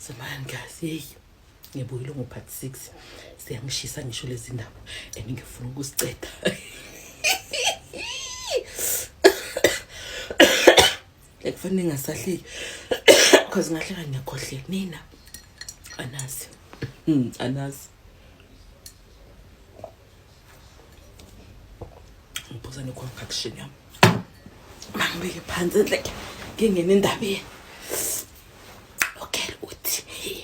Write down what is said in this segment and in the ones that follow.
Samani guys, hey. Ngibuyile ngo part 6. Siyangishisa ngisho lezi ndaba and ngifuna ukusiceda. Like kufanele ngingasahleki because ngahleka ngiyakhohleka nina. Anazi. Anazi. Ngiphuza ne-concoction yami. Mangibeke phansi enhle ngingene endabeni. Okay, uthi hey.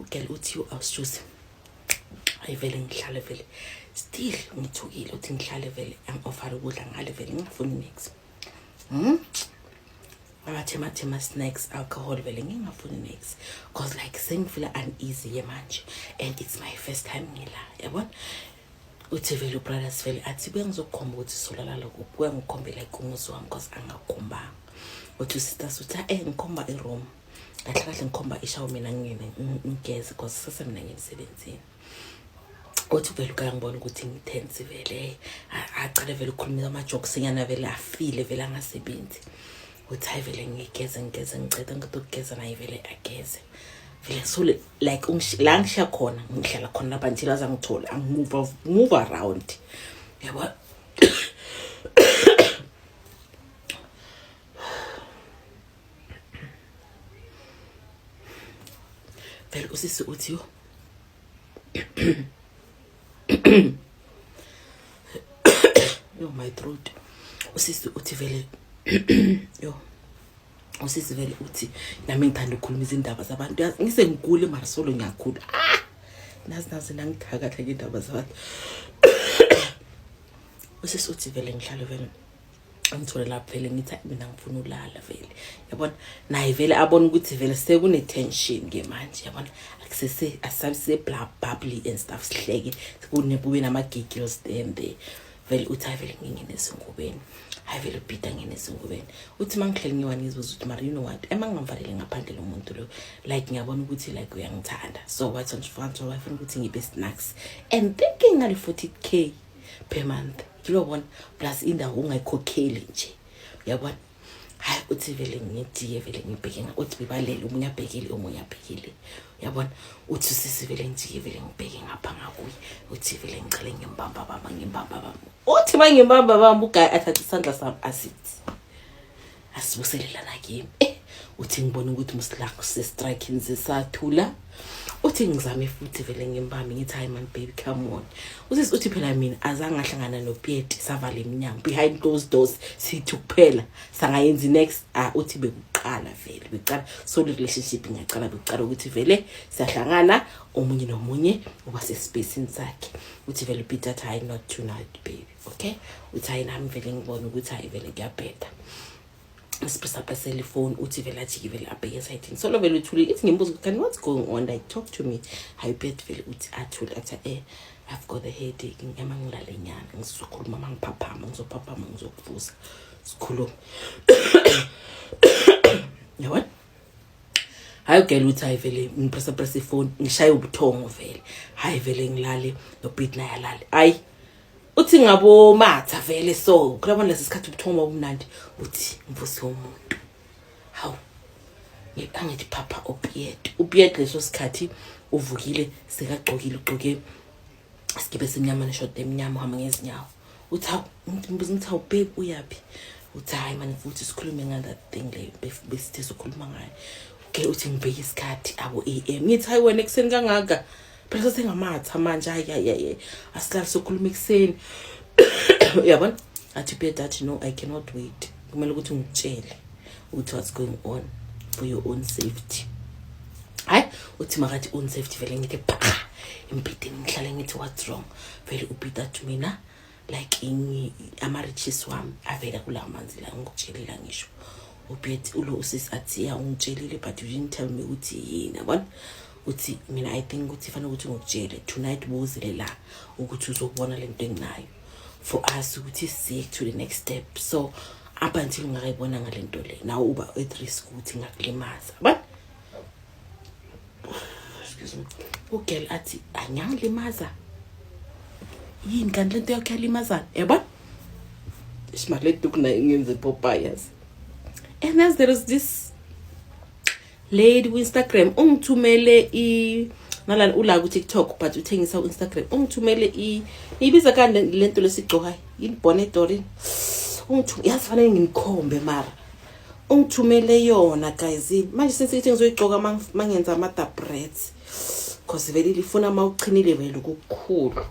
Ugel uthi awusjuzi. Ayivele ngihlale vele. Still ngithukile uthi ngihlale vele angi-offer ukudla ngale vele ngingafuni niks. Abathemathema snacks alcohol vele ngingafuni niks cause like sengifila uneasy ke manje and it's my first time ngila yabona. Uthi vele ubrothers vele athi buya ngizokukhomba ukuthi solala lokhu buya ngikhombela like umuzi wami cause angakukhombanga. Uthi usisters uthi eh ngikhomba iroom kahle kahle ngikhomba ishawo mina ngingene ngigeze cause sase mina ngisemsebenzini. Uthi vele ukayangibona ukuthi ngitense vele acale vele ukukhulumisa ama-jokes nyana vele afile vele angasebenzi. Uthi hayi vele ngigeze ngigeze ngiceda ngiceda ukugeza naye vele ageze vele so like la ngishiya khona ngihlala khona lapha until aze angithole angimove move around yabo. Vele usisi uthi yo yo my throat. Usisi uthi vele yo usisi vele uthi nami ngithanda ukukhuluma izindaba zabantu yazi ngisengigule mara solo ngiyakhula ah nazi nazi nangithakatha ngendaba zabantu. Usisi uthi vele ngihlale vele angithole lapho vele ngithi mina ngifuna ulala vele yabona naye vele abona ukuthi vele sekune-tension ke manje yabona akusese asabise bla bubbly and stuff sihleke kube nama-giggles there and there. Vele uthi hayi vele ngingene ezingubeni hayi vele ubhida ngene ezingubeni. Uthi uma ngihleli ngiwani ngizibuza ukuthi mara you know what ema ngingamvaleli ngaphandle lo muntu lo like ngiyabona ukuthi like uyangithanda so what wafuna ukuthi ngibe snacks and thinking ngale 40K per month ngilobona plus indawo ungayikhokheli nje uyabona. Hayi uthi vele ngidiye vele ngibheke uthi bebalele omunye abhekile omunye abhekile uyabona. Uthi usisi vele ngijike vele ngibheke ngapha ngakuye uthi vele ngicele ngimbamba bamba ngimbamba bamba. Uthi mangimbamba bamba uguy athathe isandla sami asithi asibuselelana kimi. Uthi ngibona ukuthi musila kusestriking sisathula. Uthi ngizame futhi vele ngimbambe ngithi hayi man baby come on. Usisi uthi phela mina azange ngahlangana noPiet savala iminyango behind closed doors sithi kuphela sangayenzi next. Ah uthi bekuqala vele bekuqala so le relationship ngiyaqala bekuqala ukuthi vele siyahlangana omunye nomunye uba sespacini sakhe. Uthi vele uPiet athi hayi not tonight baby okay. Uthi hayi nami vele ngibona ukuthi hayi vele kuyabheda. Sipressa ifoni uthi vele ajike vele abheke esayidini solo vele uthule ithi ngimbuza ukuthi kanti what's going on like talk to me. Hayi uPiet vele uthi athule athi I've got a headache ngiyama ngilale nyana ngizokhuluma mangiphaphama ngizophaphama ngizokuvusa sikhulume yabona. Hayi ugela uthi hayi vele ngipressa pressa ifoni ngishaye ubuthongo vele hayi vele ngilale noPiet naye alale. Hayi uthi ngabo matha vele so kulabona lesi sikhathi ubuthongo obumnandi uthi ngivuse umuntu hawu angithi phapha uPiet uPiet leso sikhathi uvukile sekagcokile ugcoke isikipa esimnyama neshoda emnyama uhamba ngezinyawo. Uthi hawu ngibuza ngithi hawu babe uyaphi. Uthi hayi mani futhi sikhulume nga that thing le besithe sikhuluma ngayo. Okay uthi ngibheke isikhathi abo AM ngithi hayi wena ekuseni kangaka phela sesengamatha manje hayi hayi hayi asihlali sokhuluma ekuseni uyabona. Athi uPiet athi no I cannot wait kumele ukuthi ngikutshele ukuthi what's going on for your own safety. Hayi uthi makathi own safety vele ngithi pha embhedeni ngihlale ngithi what's wrong vele uPiet athi mina like ama-riches wami avela kulawo manzi la ngikutshelela ngisho. uPiet ulo usisi athi ya ungitshelile but you didn't tell me ukuthi yini yabona. Uthi mina I think ukuthi fanele ukuthi ngikutshele tonight buzile la ukuthi uzobona lento enginayo for us ukuthi siye to the next step so up until ungakayibona ngalento le nawe uba at risk ukuthi ngakulimaza yabona. Excuse me. Ugirl athi angiyangilimaza yini kanti lento yakho yalimazana yabona. Isimali leduku nayo ngenze popeyes. And then there is this lady ku-Instagram ungithumele i nalana ula ku-TikTok but uthengisa ku-Instagram, ungithumele i niyibiza kani le nto lesigcokayo, yini, bonnet or ungithu yazi fanele nginikhombe, mara ungithumele yona guys. Manje sesithi ngizoyigcoka mangenza ama-dabrets, cause vele lifuna uma uchinile vele kukukhulu.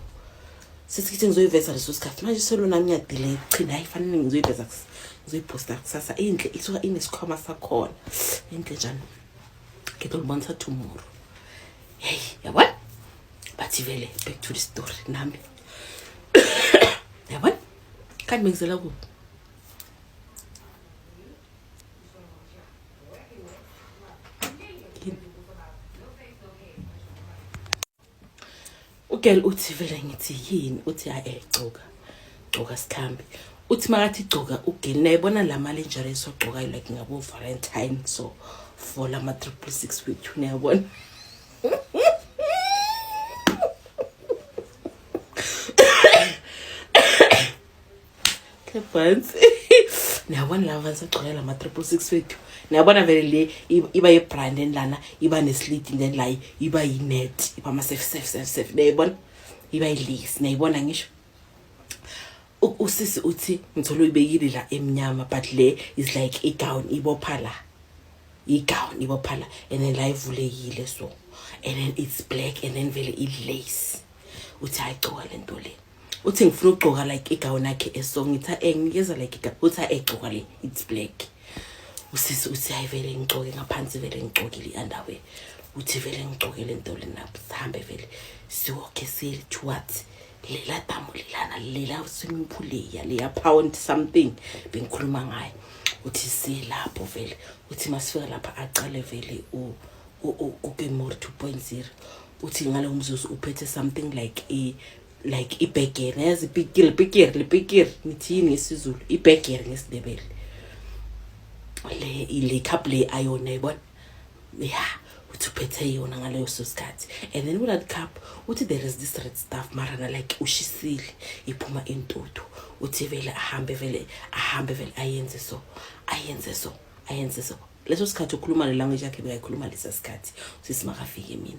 Sesithi ngizoyiveza leso sikhathi. Manje selona ngiyadile ukuchina, hayi, fanele ngizoyiveza, ngizoyiphosta kusasa. Inhle, isuka inesikhwama sakhona, inhle njani, ngizolibonisa tomorrow. Hey, yabona, bathi vele back to the story nami, yabona, kanti bengizela kuphi? Ugirl uthi vele ngithi yini, uthi hayi, gcoka, gcoka sikhambe. Uthi makathi gcoka ugirl, nayibona la mali njalo esogcokayo like ngabo Valentine, so for lama 666 wethu, niyabona. Phansi niyabona laba basagcoka lama 666 wethu, niyabona vele le iba ye-brand and lana iba ne-slit and then la iba yi-net, iba ama-sef sef sef sef, niyayibona, iba yi-lace, niyayibona. Ngisho usisi uthi ngithole uyibekile la emnyama, but le is like i-gown, ibopha la, i-gown ibopha la and then la ivulekile so, and then it's black and then vele i-lace. Uthi hayi, gcoka le nto le. Uthi ngifuna ukugcoka like igown yakhe eso. Ngithi nginikeza like igown. Uthi egcoka le, it's black. Usisi uthi hayi, vele ngigcoke ngaphansi, vele ngigcokile i-underwear. Uthi vele ngigcoke le nto lena, sihambe vele siwalke siye towards lela damu lelana, lela swimming pool leya, leya pound something bengikhuluma ngayo. Uthi siye lapho vele. Uthi masifika lapha aqale vele uKemori 2.0. Uthi ngalo mzuzu uphethe something like a like ibhegere, yazi ipikiri, ipikiri, lipikiri, nithi yini ngesiZulu? Ibhegere ngesiNdebele, le cup le ayona, yibona ya. Uthi uphethe yona ngaleyo sikhathi and then kula cup uthi there is this red stuff, mara na like ushisile, iphuma intuthu. Uthi vele ahambe, vele ahambe, vele ayenze so, ayenze so, ayenze so. Leso sikhathi ukhuluma le language yakhe bekayikhuluma lesa sikhathi. Usisi makafike mina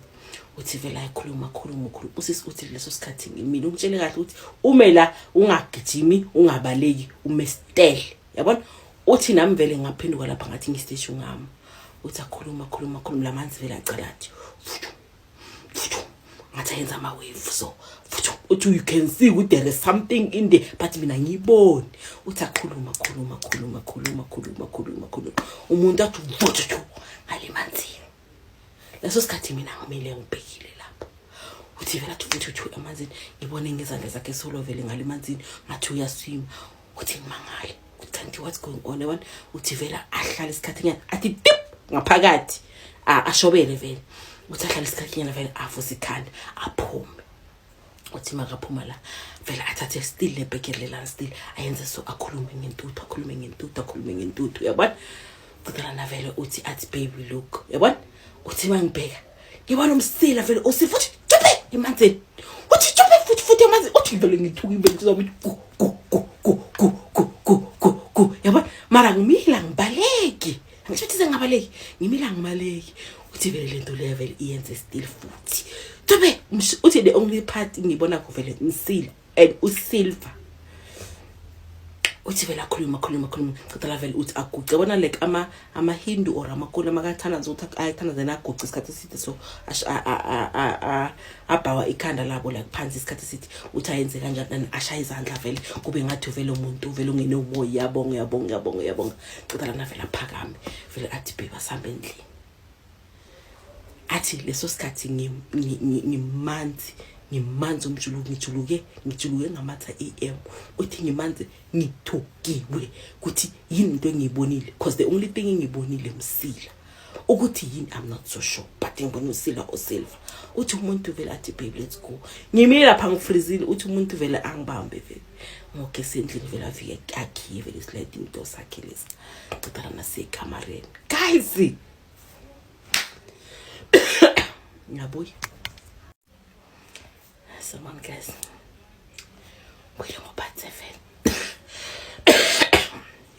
uthi vele ayikhuluma, khuluma, ukhuluma. Usisi uthi leso sikhathi mina ungitshele kahle ukuthi ume la, ungagijimi, ungabaleki, ume stele, yabona. Uthi nami vele ngaphenduka lapha ngathi ngisiteshi ngami. Uthi akhuluma, khuluma, khuluma, lamanzi vele acala athi futhu futhu, ngathi ayenza ama-wave so futhu. Uthi you can see ukuthi there is something in there, but mina ngiyiboni. Uthi akhuluma, khuluma, khuluma, khuluma, khuluma, khuluma, khuluma, umuntu athi vuthu ngale manzini. Leso sikhathi mina ngimile ngibhekile lapho. Uthi vele athi futhi uthi emanzini, ngibone ngezandla zakhe solo vele ngale emanzini, ngathi uyaswima. Uthi ngimangale ukuthi kanti what's going on, yabona. Uthi vele ahlale isikhathi nyana, athi tip ngaphakathi, ashobele vele. Uthi ahlale isikhathi nyana, vele avuse ikhanda aphume. Uthi makaphuma la vele athathe still le bhekele lelana, still ayenze so, akhulume ngentuthu, akhulume ngentuthu, akhulume ngentuthu, uyabona. Cedalana vele uthi athi baby look, uyabona. Uthi mangibheka ngibona umsila vele usi futhi jumpe emanzini. Uthi jumpe futhi futhi emanzini. Uthi vele ngithuka vele kuzoba gu gu gu gu gu gu gu gu gu, yabona. Mara ngimila ngibaleki, angisho ukuthi sengabaleki, ngimila ngibaleki. Uthi vele lento leyo vele iyenze still futhi jumpe. Uthi the only part ngibona ko vele msila and usilver. Uthi vele akhuluma, khuluma, khuluma, cedala vele uthi aguce, bona like ama-Hindu or amakulu amakathandaza, ukuthi ayathandaza yena aguce isikhathi eside so abhawa ikhanda labo like phansi isikhathi eside. Uthi ayenze kanjani nani, ashaye izandla vele kube ngathi vele umuntu vele ungene umoya, uyabonga, uyabonga, uyabonga, uyabonga. Cedala na vele aphakame vele athi babe, asambe endlini. Athi leso sikhathi ngimanzi, ngimanzi umjuluko, ngijuluke, ngijuluke ngamatha em. Uthi ngimanzi, ngithukiwe ukuthi yini into engiyibonile, because the only thing engiyibonile msila, ukuthi yini I'm not so sure, but ngibona usila osilver. Uthi umuntu vele athi babe, let's go. Ngimile lapha ngifrizile. Uthi umuntu vele angibambe vele ngogesi endlini, vele afike akhiye vele sliding door sakhe lesi. Cedala nasekamareni guys, ngiyabuya. Someone guys, kuyile ngo-past 7.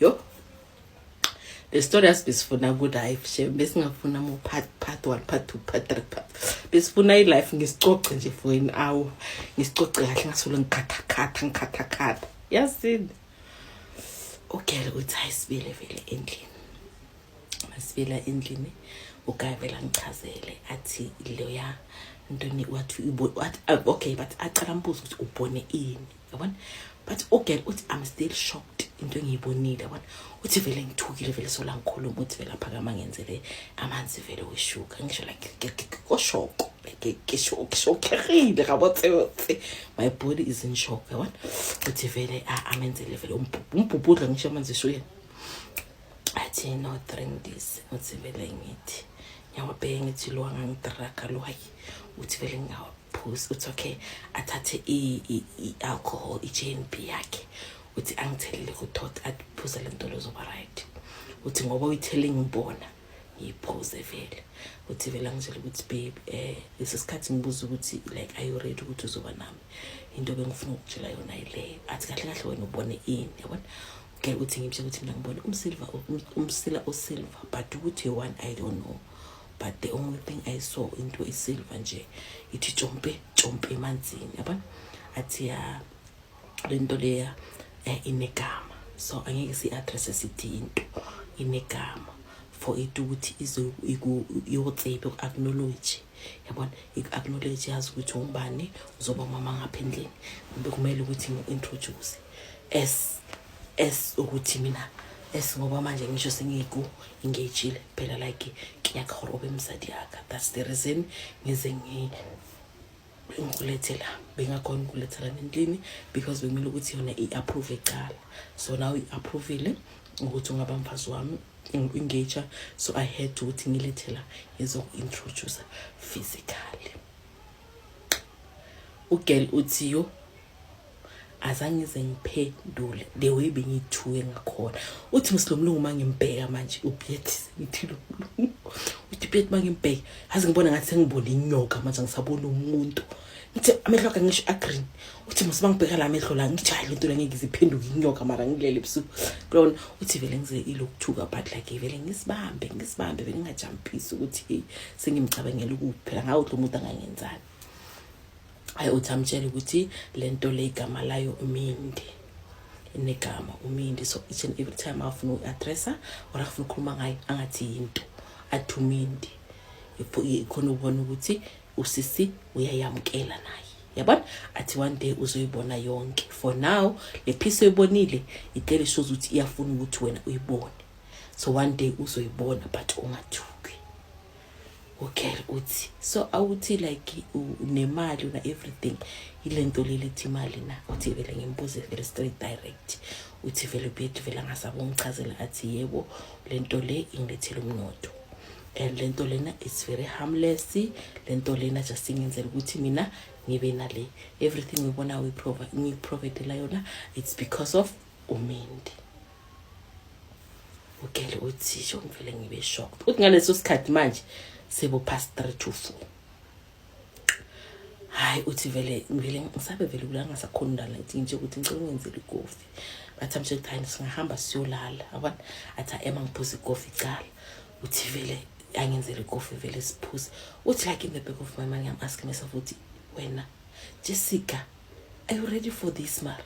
Yo. The story asibesifuna ku-life she, besingafuna mo part one, part two, part three, part, besifuna i-life ngisicoce nje for an hour, ngisicoce kahle, ngasolo ngikhathakhatha, ngikhathakhatha, yazini. Ugele uthi hayi, sibile vele endlini, masibila endlini, uguy vele angichazele, athi loya ntoni, wathi wathi okay, but acala mbuzo ukuthi ubone ini, yabona. But ugirl uthi, "I'm still shocked into engiyibonile," yabona. Uthi vele ngithukile vele, sola ngikhuluma. Uthi vele aphakama, ngenzele amanzi vele weshuka, ngisho like ko-shock, ke shockegile gabotsebotse, my body is in shock, yabona. Uthi vele amenzele vele umbhubhudla, ngisho amanzi eshukeni, athi, "No, drink this." Uthi vele ngithi ngiyawabheka, ngithi lo angangidraga lo, hayi. Uthi vele ngingawaphuzi. Uthi okay, athathe i-alcohol, i-JNB yakhe, uthi angithelele kuthot, athi phuza le nto, lozoba right. Uthi ngoba uyithele, ngibona ngiyiphuze vele. Uthi vele angitshela ukuthi, "Babe, lesi sikhathi ngibuza ukuthi like, are you ready ukuthi uzoba nami? Into bengifuna ukutshela yona yileyo." Athi, "Kahle kahle wena ubone ini?" Yabona ke, uthi ngimtshela ukuthi mina ngibone umsilver, umsila osilver, but ukuthi one, I don't know, but the only thing I saw, into isilver nje ithi tshompe tshompe emanzini, yabona. Athi ya, lento leya inegama, so angeke si-address, sithi into inegama for it ukuthi ize iyotsebe ku-acknowledge, yabona, iku-acknowledge, yazi ukuthi ungubani, uzoba umama ngapha endlini. Kumbe kumele ukuthi ngi-introduce as ukuthi mina as, ngoba manje ngisho sengiku-engagile phela, like ke nyaka gore o be mosadi yaka. That's the reason ngize ngikulethela, bengakhona ukulethela nendlini, because bekumele ukuthi yona i-approve ecala. So now i-approvile ukuthi ungaba mfazi wami, engage, so I had to ukuthi ngilethela ngizoku-introduce physically. Ugirl uthi yo, azange ngize ngiphendule the way bengithuke ngakhona. Uthi msilomlungu uma ngimbheka manje uBiet, ngithi lo mlungu, uthi Biet, uma ngimbheka aze ngibona ngathi sengibona inyoka manje, angisaboni umuntu. Ngithi amehlo akhe ngisho agreen. Uthi mos bangibheka la amehlo la, ngithi hayi, lento la ngeke iziphenduke inyoka, mara ngilele ebusuku kulona. Uthi vele ngize ilokuthuka, but like vele ngisibambe, ngisibambe vele, ngingajampisi ukuthi hey, sengimcabangela ukuphi phela ngawo lo muntu angangenzani. Hayi, uthi amtshele ukuthi lento le igama layo umindi, inegama umindi, so each and every time afuna uku-addressa or afuna ukukhuluma ngayo, angathi yinto, athi umindi, khona ubona ukuthi usisi uyayamukela naye, yabona. Athi one day uzoyibona yonke. For now le piece oyibonile icele shows ukuthi iyafuna ukuthi wena uyibone, so one day uzoyibona, but ungathuki. Okay, uthi so awuthi like unemali, una everything, ilento leli ithi imali na. Uthi vele ngimbuze vele straight direct. Uthi vele uBiet vele angasabe ungichazela, athi yebo, lento le ingilethele umnotho and lento lena is very harmless. Lento lena just ingenzela ukuthi mina ngibe nale everything uyibona ngiyiprovidela yona, it's because of umindi. Ugele uthi sho, ngivele ngibe shocked. Uthi ngaleso sikhathi manje sebo past 3 to 4. Hayi, uthi vele ngivele ngisabe vele kula, ngasakhona ulala. Ngithi nje ukuthi ngicela ungenzele ikofi. Bathi amtshela ukuthi hayi, singahamba siyolala, yabona. Athi ema ngiphuze ikofi icala. Uthi vele angenzele ikofi, vele siphuze. Uthi like in the back of my mind I'm asking myself ukuthi, wena Jessica, are you ready for this? Mara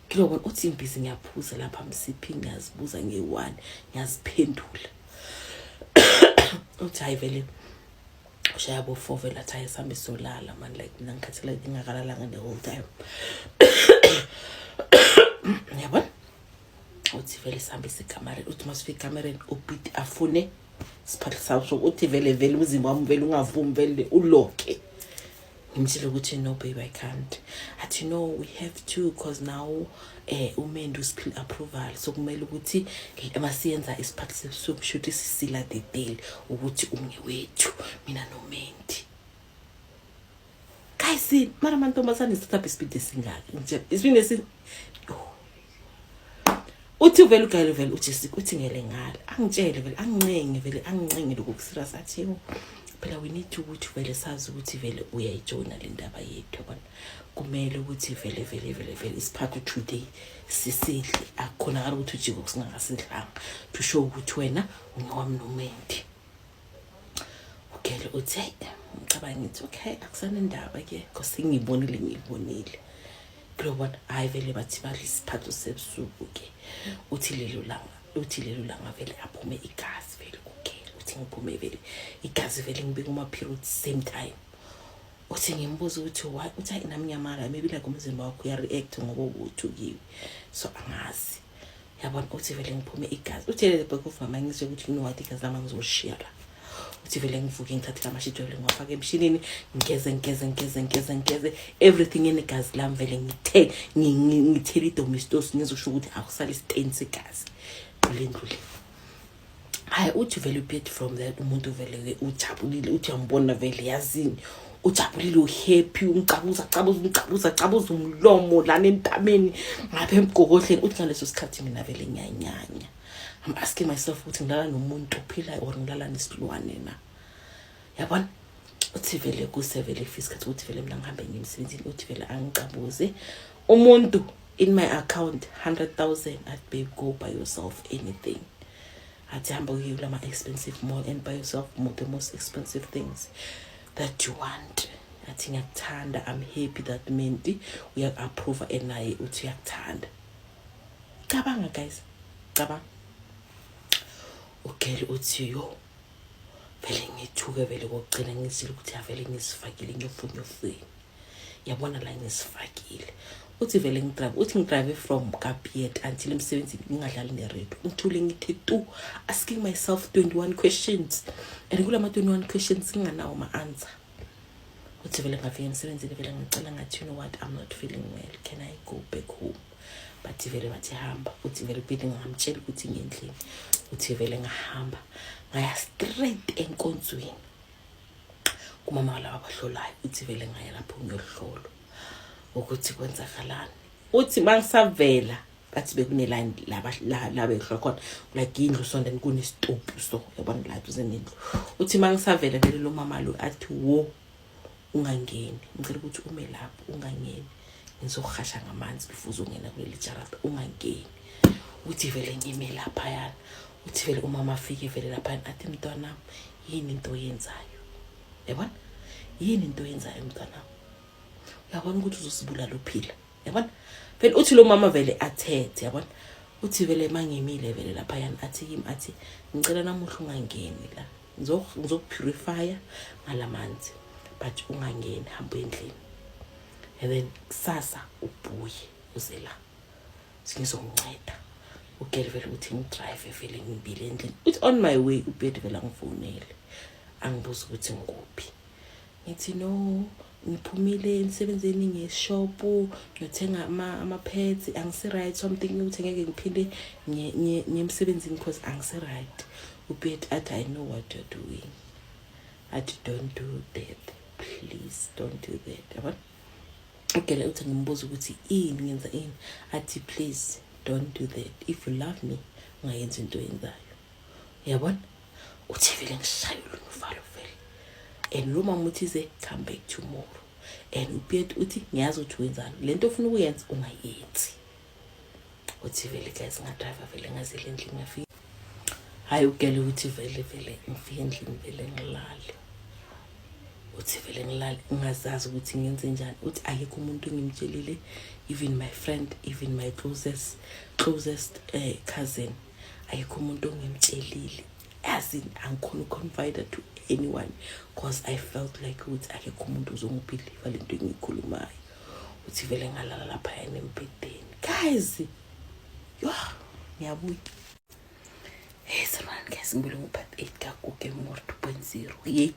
ngilobona uthi ngibhizi, ngiyaphuza lapha msiphi, ngiyazibuza ngeyi-one, ngiyaziphendula. Uthi hayi, vele ushaya bo-4 vele, athi hayi, sihambe siyolala man, like mina ngikhathela, ngingakalalanga the whole time, yabona. Uthi vele sihambe sekamareni. Uthi masifika ekamereni, uBiti afune siphatha sawo. So uthi vele vele umzimba wami vele ungavumi, vele uloke. Ngimtshele ukuthi, "No babe, I can't." Athi, "No, we have to, cause now uMendi usiphile approval, so kumele ukuthi masiyenza isiphathi sebusuku, shuthi sisila the deal ukuthi ungewethu, mina noMendi." Guys, mara amantombazane sithatha isibindi esingaka nje, isibindi esi. Uthi vele ugayile vele uJessica, uthi ngele ngala angitshele vele, angincenge vele, angincenge lokhu kuserious. Athi yo phela, we need to ukuthi vele sazi ukuthi vele uyayijoyina le ndaba yethu, yabona. Kumele ukuthi vele vele vele vele isiphatho today. Sisidle, akukhonakala ukuthi ujike singakasidlanga, to show ukuthi wena ungowami nomendi. Ugele uthi, "Hey, ngicabanga ngithi okay, akusanendaba ke, because sengiyibonile, ngiyibonile." Kulobona, hayi vele bathi badla isiphatho sebusuku ke. Uthi lelo langa vele aphume igazi vele kugele. Uthi ngiphume vele igazi vele, ngibike uma-period same time. Uthi ngimbuza ukuthi why, uthi, "Hayi, nami ngiyamala, maybe like umzimba wakho uya-react ngoba ubuthukiwe, so angazi." Yabona, uthi vele ngiphume igazi. Uthi the back of my mind ngizwe ukuthi, you know what, igazi lami ngizolishiya la. Uthi vele ngivuke, ngithathe lamashidi vele, ngiwafake emshinini, ngigeze, ngigeze, ngigeze, ngigeze, ngigeze everything enegazi lami vele, ngithe ngithele iDomestos, ngizosho ukuthi akusale istain segazi kule ndlu le. Hayi, uthi vele uPiet from that umuntu vele ujabulile. Uthi uyambona vele, yazini, ujabulile, uhappy, umcabuza cabuza, umcabuza cabuza umlomo lana entameni, ngapha emgogodleni. Uthi ngaleso sikhathi mina vele ngiyanyanya. I'm asking myself ukuthi ngilala nomuntu ophilayo or ngilala nesilwane na? Yabona, uthi vele kusevele ifika isikhathi ukuthi vele mina ngihambe ngiye emsebenzini. Uthi vele angicabuze umuntu, in my account 100,000. Athi, "Babe, go buy yourself anything." Athi, "Hamba uye kulama expensive mall and buy yourself the most expensive things that you want." Athi, "Ngiyakuthanda, I'm happy that Mendi uyaku-approve and naye uthi uyakuthanda." Cabanga guys, cabanga. Ugele uthi, "Yo, vele ngithuke vele kokugcina, ngizile ukuthi avele ngizifakile nyofunyofweni." Yabona la ngizifakile. Uthi vele ngidrive, uthi ngidrive from kaPiet until emsebenzini, ngingadlali neredio, ngithule, ngithi tu, asking myself 21 questions, and kulama 21 questions nginganawo ama-answer. Uthi vele ngafika emsebenzini, vele ngicela, ngathi, "You know what, I'm not feeling well, can I go back home?" Bathi vele, bathi, "Hamba." Uthi vele phinde ngamtshela ukuthi ngendlini. Uthi vele ngahamba, ngaya straight enkonzweni kumama laba abahlolayo. Uthi vele ngaya lapho ngiyohlolwa ukuthi kwenzakalani. Uthi mangisavela, bathi bekuneline la behlola khona, like indlu so, then kunesitopu so, yabona la duze nendlu. Uthi mangisavela vele lo mama lo athi, "Wo, ungangeni, ngicela ukuthi ume lapho, ungangeni, ngizohasha ngamanzi before uzongena kuleli jarata, ungangeni." Uthi vele ngime laphayana. Uthi vele umama afike vele laphayana, athi, "Mntwanami, yini into oyenzayo? Yabona, yini into oyenzayo, mntwanami? Uyabona ukuthi uzosibulala uphila." Yabona vele, uthi lo mama vele athethe. Yabona, uthi vele mangimile vele laphayana, athi kimi, athi, "Ngicela namuhla ungangeni la, ngizokupurifya ngalamanzi, but ungangeni, hamba endlini and then kusasa ubuye uze la, singizokunceda." Ugele vele ukuthi ngidrive vele ngibile endlini. Uthi on my way uBed vele angifonele, angibuza ukuthi ngikuphi. Ngithi, "No, ngiphumile emsebenzini, ngiyeshop, ngiyothenga ama-pads, angisi-right, so I'm thinking ukuthi ngeke ngiphinde ngiye emsebenzini because angisi-right." UBet athi, "I know what you're doing." Athi, "Don't do that, please don't do that." Yabona, ugele uthi ngimbuza ukuthi ini, ngenza ini? Athi, "Please don't do that. If you love me, ungayenzi into oyenzayo." Yabona, uthi vele ngishaye olunye uvalo vele, and lo mama uthi ze come back tomorrow, and uPiet uthi, "Ngiyazi ukuthi wenzani le nto ofuna ukuyenza, ungayenzi." Uthi vele guys, ngadrive vele ngazela endlini, ngafika. Hayi, ugele ukuthi vele vele ngifike endlini, vele ngilale. Uthi vele ngilale ngingazazi ukuthi ngenze njani. Uthi akekho umuntu engimtshelile, even my friend, even my closest cousin, akekho umuntu ongimtshelile, as in angikhona uconfide to anyone because I felt like ukuthi akekho umuntu uzongibelieva lento engiyikhulumayo. Uthi vele ngalala laphayana embhedeni guys. Yo, ngiyabuya. Hey sanibonani guys, ngibule ngo-part 8 kaGuge More 2.0. Yeyi,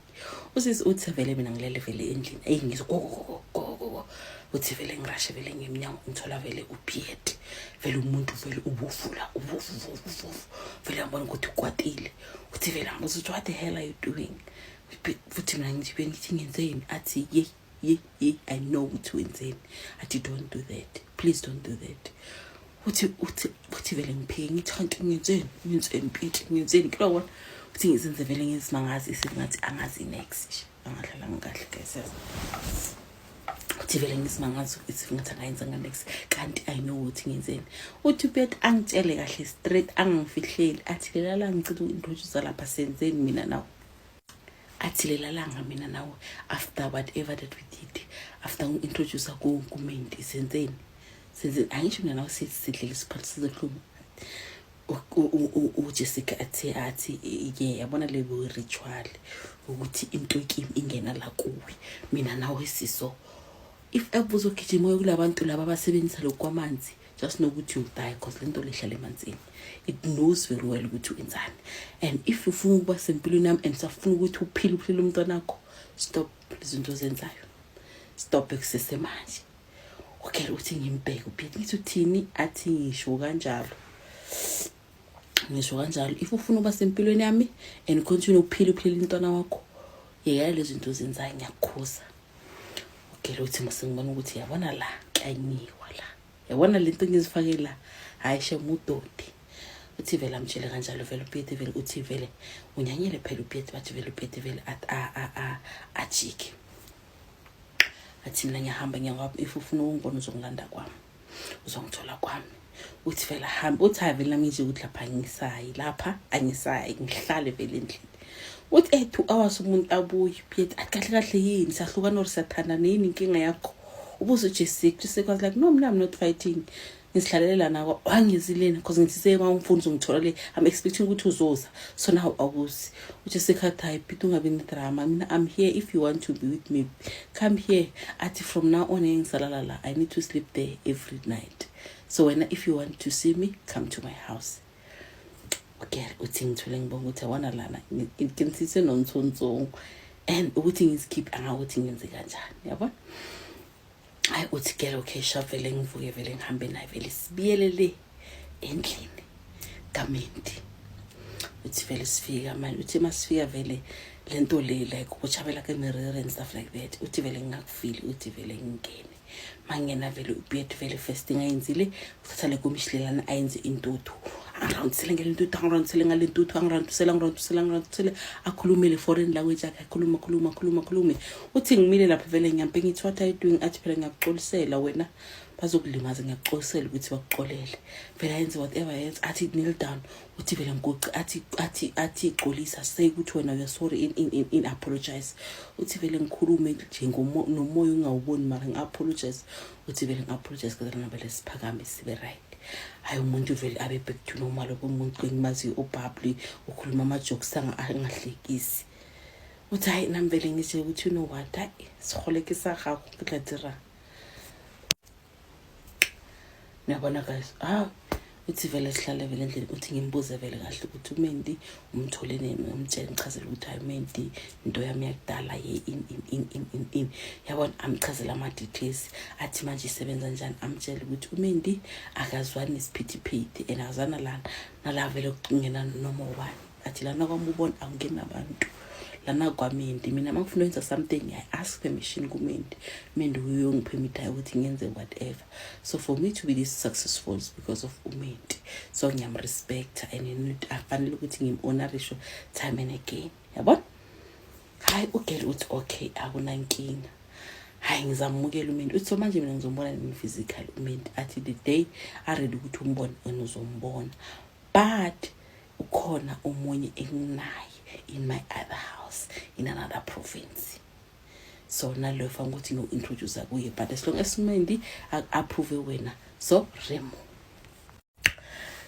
usisi uthi vele mina ngilele vele endlini, eyi, ngizwe go go go go go. Uthi vele ngirashe vele ngemnyango, ngithola vele uPiet vele, umuntu vele ubuvula ubuvu vuvu vele, ngibona ukuthi ukwatile. Uthi vele ngibuza ukuthi, "What the hell are you doing?" Futhi mina ngithi bengithi ngenzeni? Athi, "Ye ye ye, I know ukuthi wenzeni." Athi, "Don't do that, please don't do that." Uthi vele ngiphike, ngithi, "Kanti ngenzeni? Ngenzeni, Pete? Ngenzeni?" Kulobona uthi ngizenze vele ngezimangazi, isingathi angazi next nje, angadlalanga kahle guys, yazi. Uthi vele ngisimangazi ukuthi ngathi angayenza nga-next, kanti I know ukuthi ngenzeni. Uthi uPiet angitshele kahle straight, angifihleli, athi lela langa ngicela uku-introduce lapha, senzeni mina nawe? Athi lela langa mina nawe, after whatever that we did, after ngi-introduce kuMendi, senzeni, senzeni? Angisho mina nawe sidlele isiphathi sizehlungu. UJessica athi ye, yabona le ritual ukuthi into kimi ingena la kuwe, mina nawe siso. If ever uzogijima uye kulabantu laba abasebenzisa lokhu kwamanzi, just know ukuthi you'll die, because le nto lehlala emanzini, it knows very well ukuthi wenzani. And if ufuna ukuba sempilweni yami and safuna ukuthi uphile, uphile umntwana wakho, stop izinto ozenzayo, stop ekusesemanje. Okay, uthi ngimbheke uPiet, ngithi uthini? Athi ngisho kanjalo, ngisho kanjalo, if ufuna uba sempilweni yami and continue ukuphila, uphile umntwana wakho, yekela lezi zinto ozenzayo, ngiyakukhuza. Okay, uthi mase ngibona ukuthi yabona la kuyanyiwa la, yabona lento ngizifake la, hayi shem, udoti. Uthi vele amtshele kanjalo vele uPiet vele, uthi vele unyanyele phela uPiet, bathi vele uPiet vele ajike, athi mina ngiyahamba, ngiyangwami, if ufuna ukungibona uzongilanda kwami, uzongithola kwami. Uthi vele ahambe. Uthi hayi vele nami nje ukuthi lapha angisayi, lapha angisayi, ngihlale vele endlini. Uthi 2 hours umuntu abuye, Piet athi kahle kahle yini, siyahlukana or siyathandana, yini inkinga yakho? Ubuze uJessica. Jessica was like, "No, mina I'm not fighting, ngizihlalele nako, wangizileni because ngithi sewangifuna uzongithola le, I'm expecting ukuthi uzoza, so now awuzi." UJessica athi, "Hayi Pete, ungabi nedrama, mina I'm here, if you want to be with me, come here." Athi from now on ngisalala la, I need to sleep there every night, so wena if you want to see me, come to my house. Okay, uthi ngithule, ngibonga ukuthi yabona lana ngiqinisise nonsonsongo and ukuthi ngizikhiphe angakuthi ngenze kanjani, yabona. Hayi, uthi girl, okay, sharp, vele ngivuke vele ngihambe naye vele sibiyele le endlini kaMendi. Uthi vele sifika manje, uthi masifika vele lento le like ukuchabela kemirere and stuff like that, uthi vele ngingakufili. Uthi vele ngingene, mangena vele uPiet vele first thing ayenzile uthatha le komishi lelana ayenze intuthu, angirawundisele ngale ntuthu, angirawundisele ngale ntuthu, angirawundisele, angirawundisele, angirawundisele, akhulume le foreign language yakhe, akhulume, akhulume, akhulume, akhulume. Uthi ngimile lapho vele ngiyampe, ngithi, "What are you doing?" Athi phela ngiyakuxolisela wena, bazokulimaza, ngiyakuxolisela ukuthi bakuxolele. Vele ayenze whatever ayenze, athi kneel down. Uthi vele ngiguqe, athi xolisa, say ukuthi wena uya sorry in apologize. Uthi vele ngikhulume nje nomoya ungawuboni, mara ngi-apologize. Uthi vele ngi-apologize kodwa vele siphakame sibe right. Hayi, umuntu vele abe back to normal, umuntu engimaziyo o-bubbly, ukhuluma ama-jokes angahlekisi. Uthi hayi nami vele ngitshele ukuthi, you know what, hayi segole ke sa gago, ke tla dirang? Niyabona guys, ah, uthi vele sihlale vele endlini. Uthi ngimbuze vele kahle ukuthi uMendi umthole nini, ngimtshele, ngichazele ukuthi hayi uMendi into yami yakudala ye in in in in in in, yabona, amchazele ama-details. Athi manje isebenza njani? Amtshele ukuthi uMendi akazwani nesiphithiphithi and akazwana lana nala vele kungena noma ubani. Athi lana kwami ubona akungeni abantu lana kwaMendi, mina uma ngifuna ukwenza something I ask permission kuMendi, Mendi uyongipermithayo ukuthi ngenze whatever. So for me to be this successful is because of uMendi, so ngiyamrespecta and afanele ukuthi ngim-honorisho time and again, yabona. Hayi, ugirl uthi okay, akunankinga, hayi ngizamukela uMendi. Uthi so manje mina ngizombona nini physical uMendi? Athi the day aready ukuthi umbone wena uzombona, but ukhona omunye enginaye in my other house in another province, so naloyo fanele ukuthi ngiyo-introduce kuye, but as long as uMendi approve wena, so remo.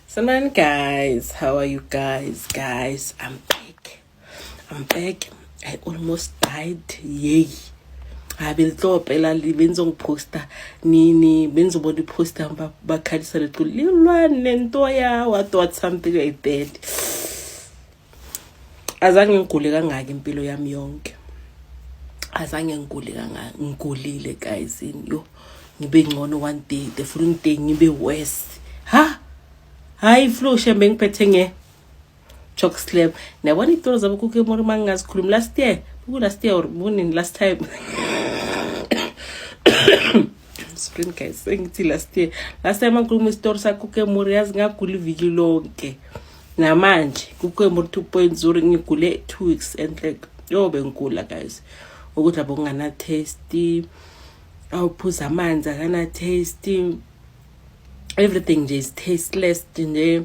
Sanibonani guys, how are you guys? Guys, I'm back. I'm back. I almost died. Yay. Hayi bendihlopela benzongiposta nini, benzobona iposta bakhalisa leculo lilwane nento ya what something like that. Azange ngigule kangaka impilo yami yonke, azange ngigule kangaka. Ngigulile guys, yo, ngibe ngcono one day, the following day ngibe worse. Ha, hayi, flu shembe ngiphethe nge choke slam. Niyabona iy'tolo zabo kuke mori uma ngingazikhulumi last year, buku-last year or bunini last time spring guys, sengithi last year, last time angikhuluma isitori saKoekemoer, yazi ngagula iviki lonke. Namanje Koekemoer 2.0 ngigule 2 weeks and like yo, bengigula guys, ukudla bokungana-taste. Awuphuza amanzi akana taste, everything nje is tasteless nje.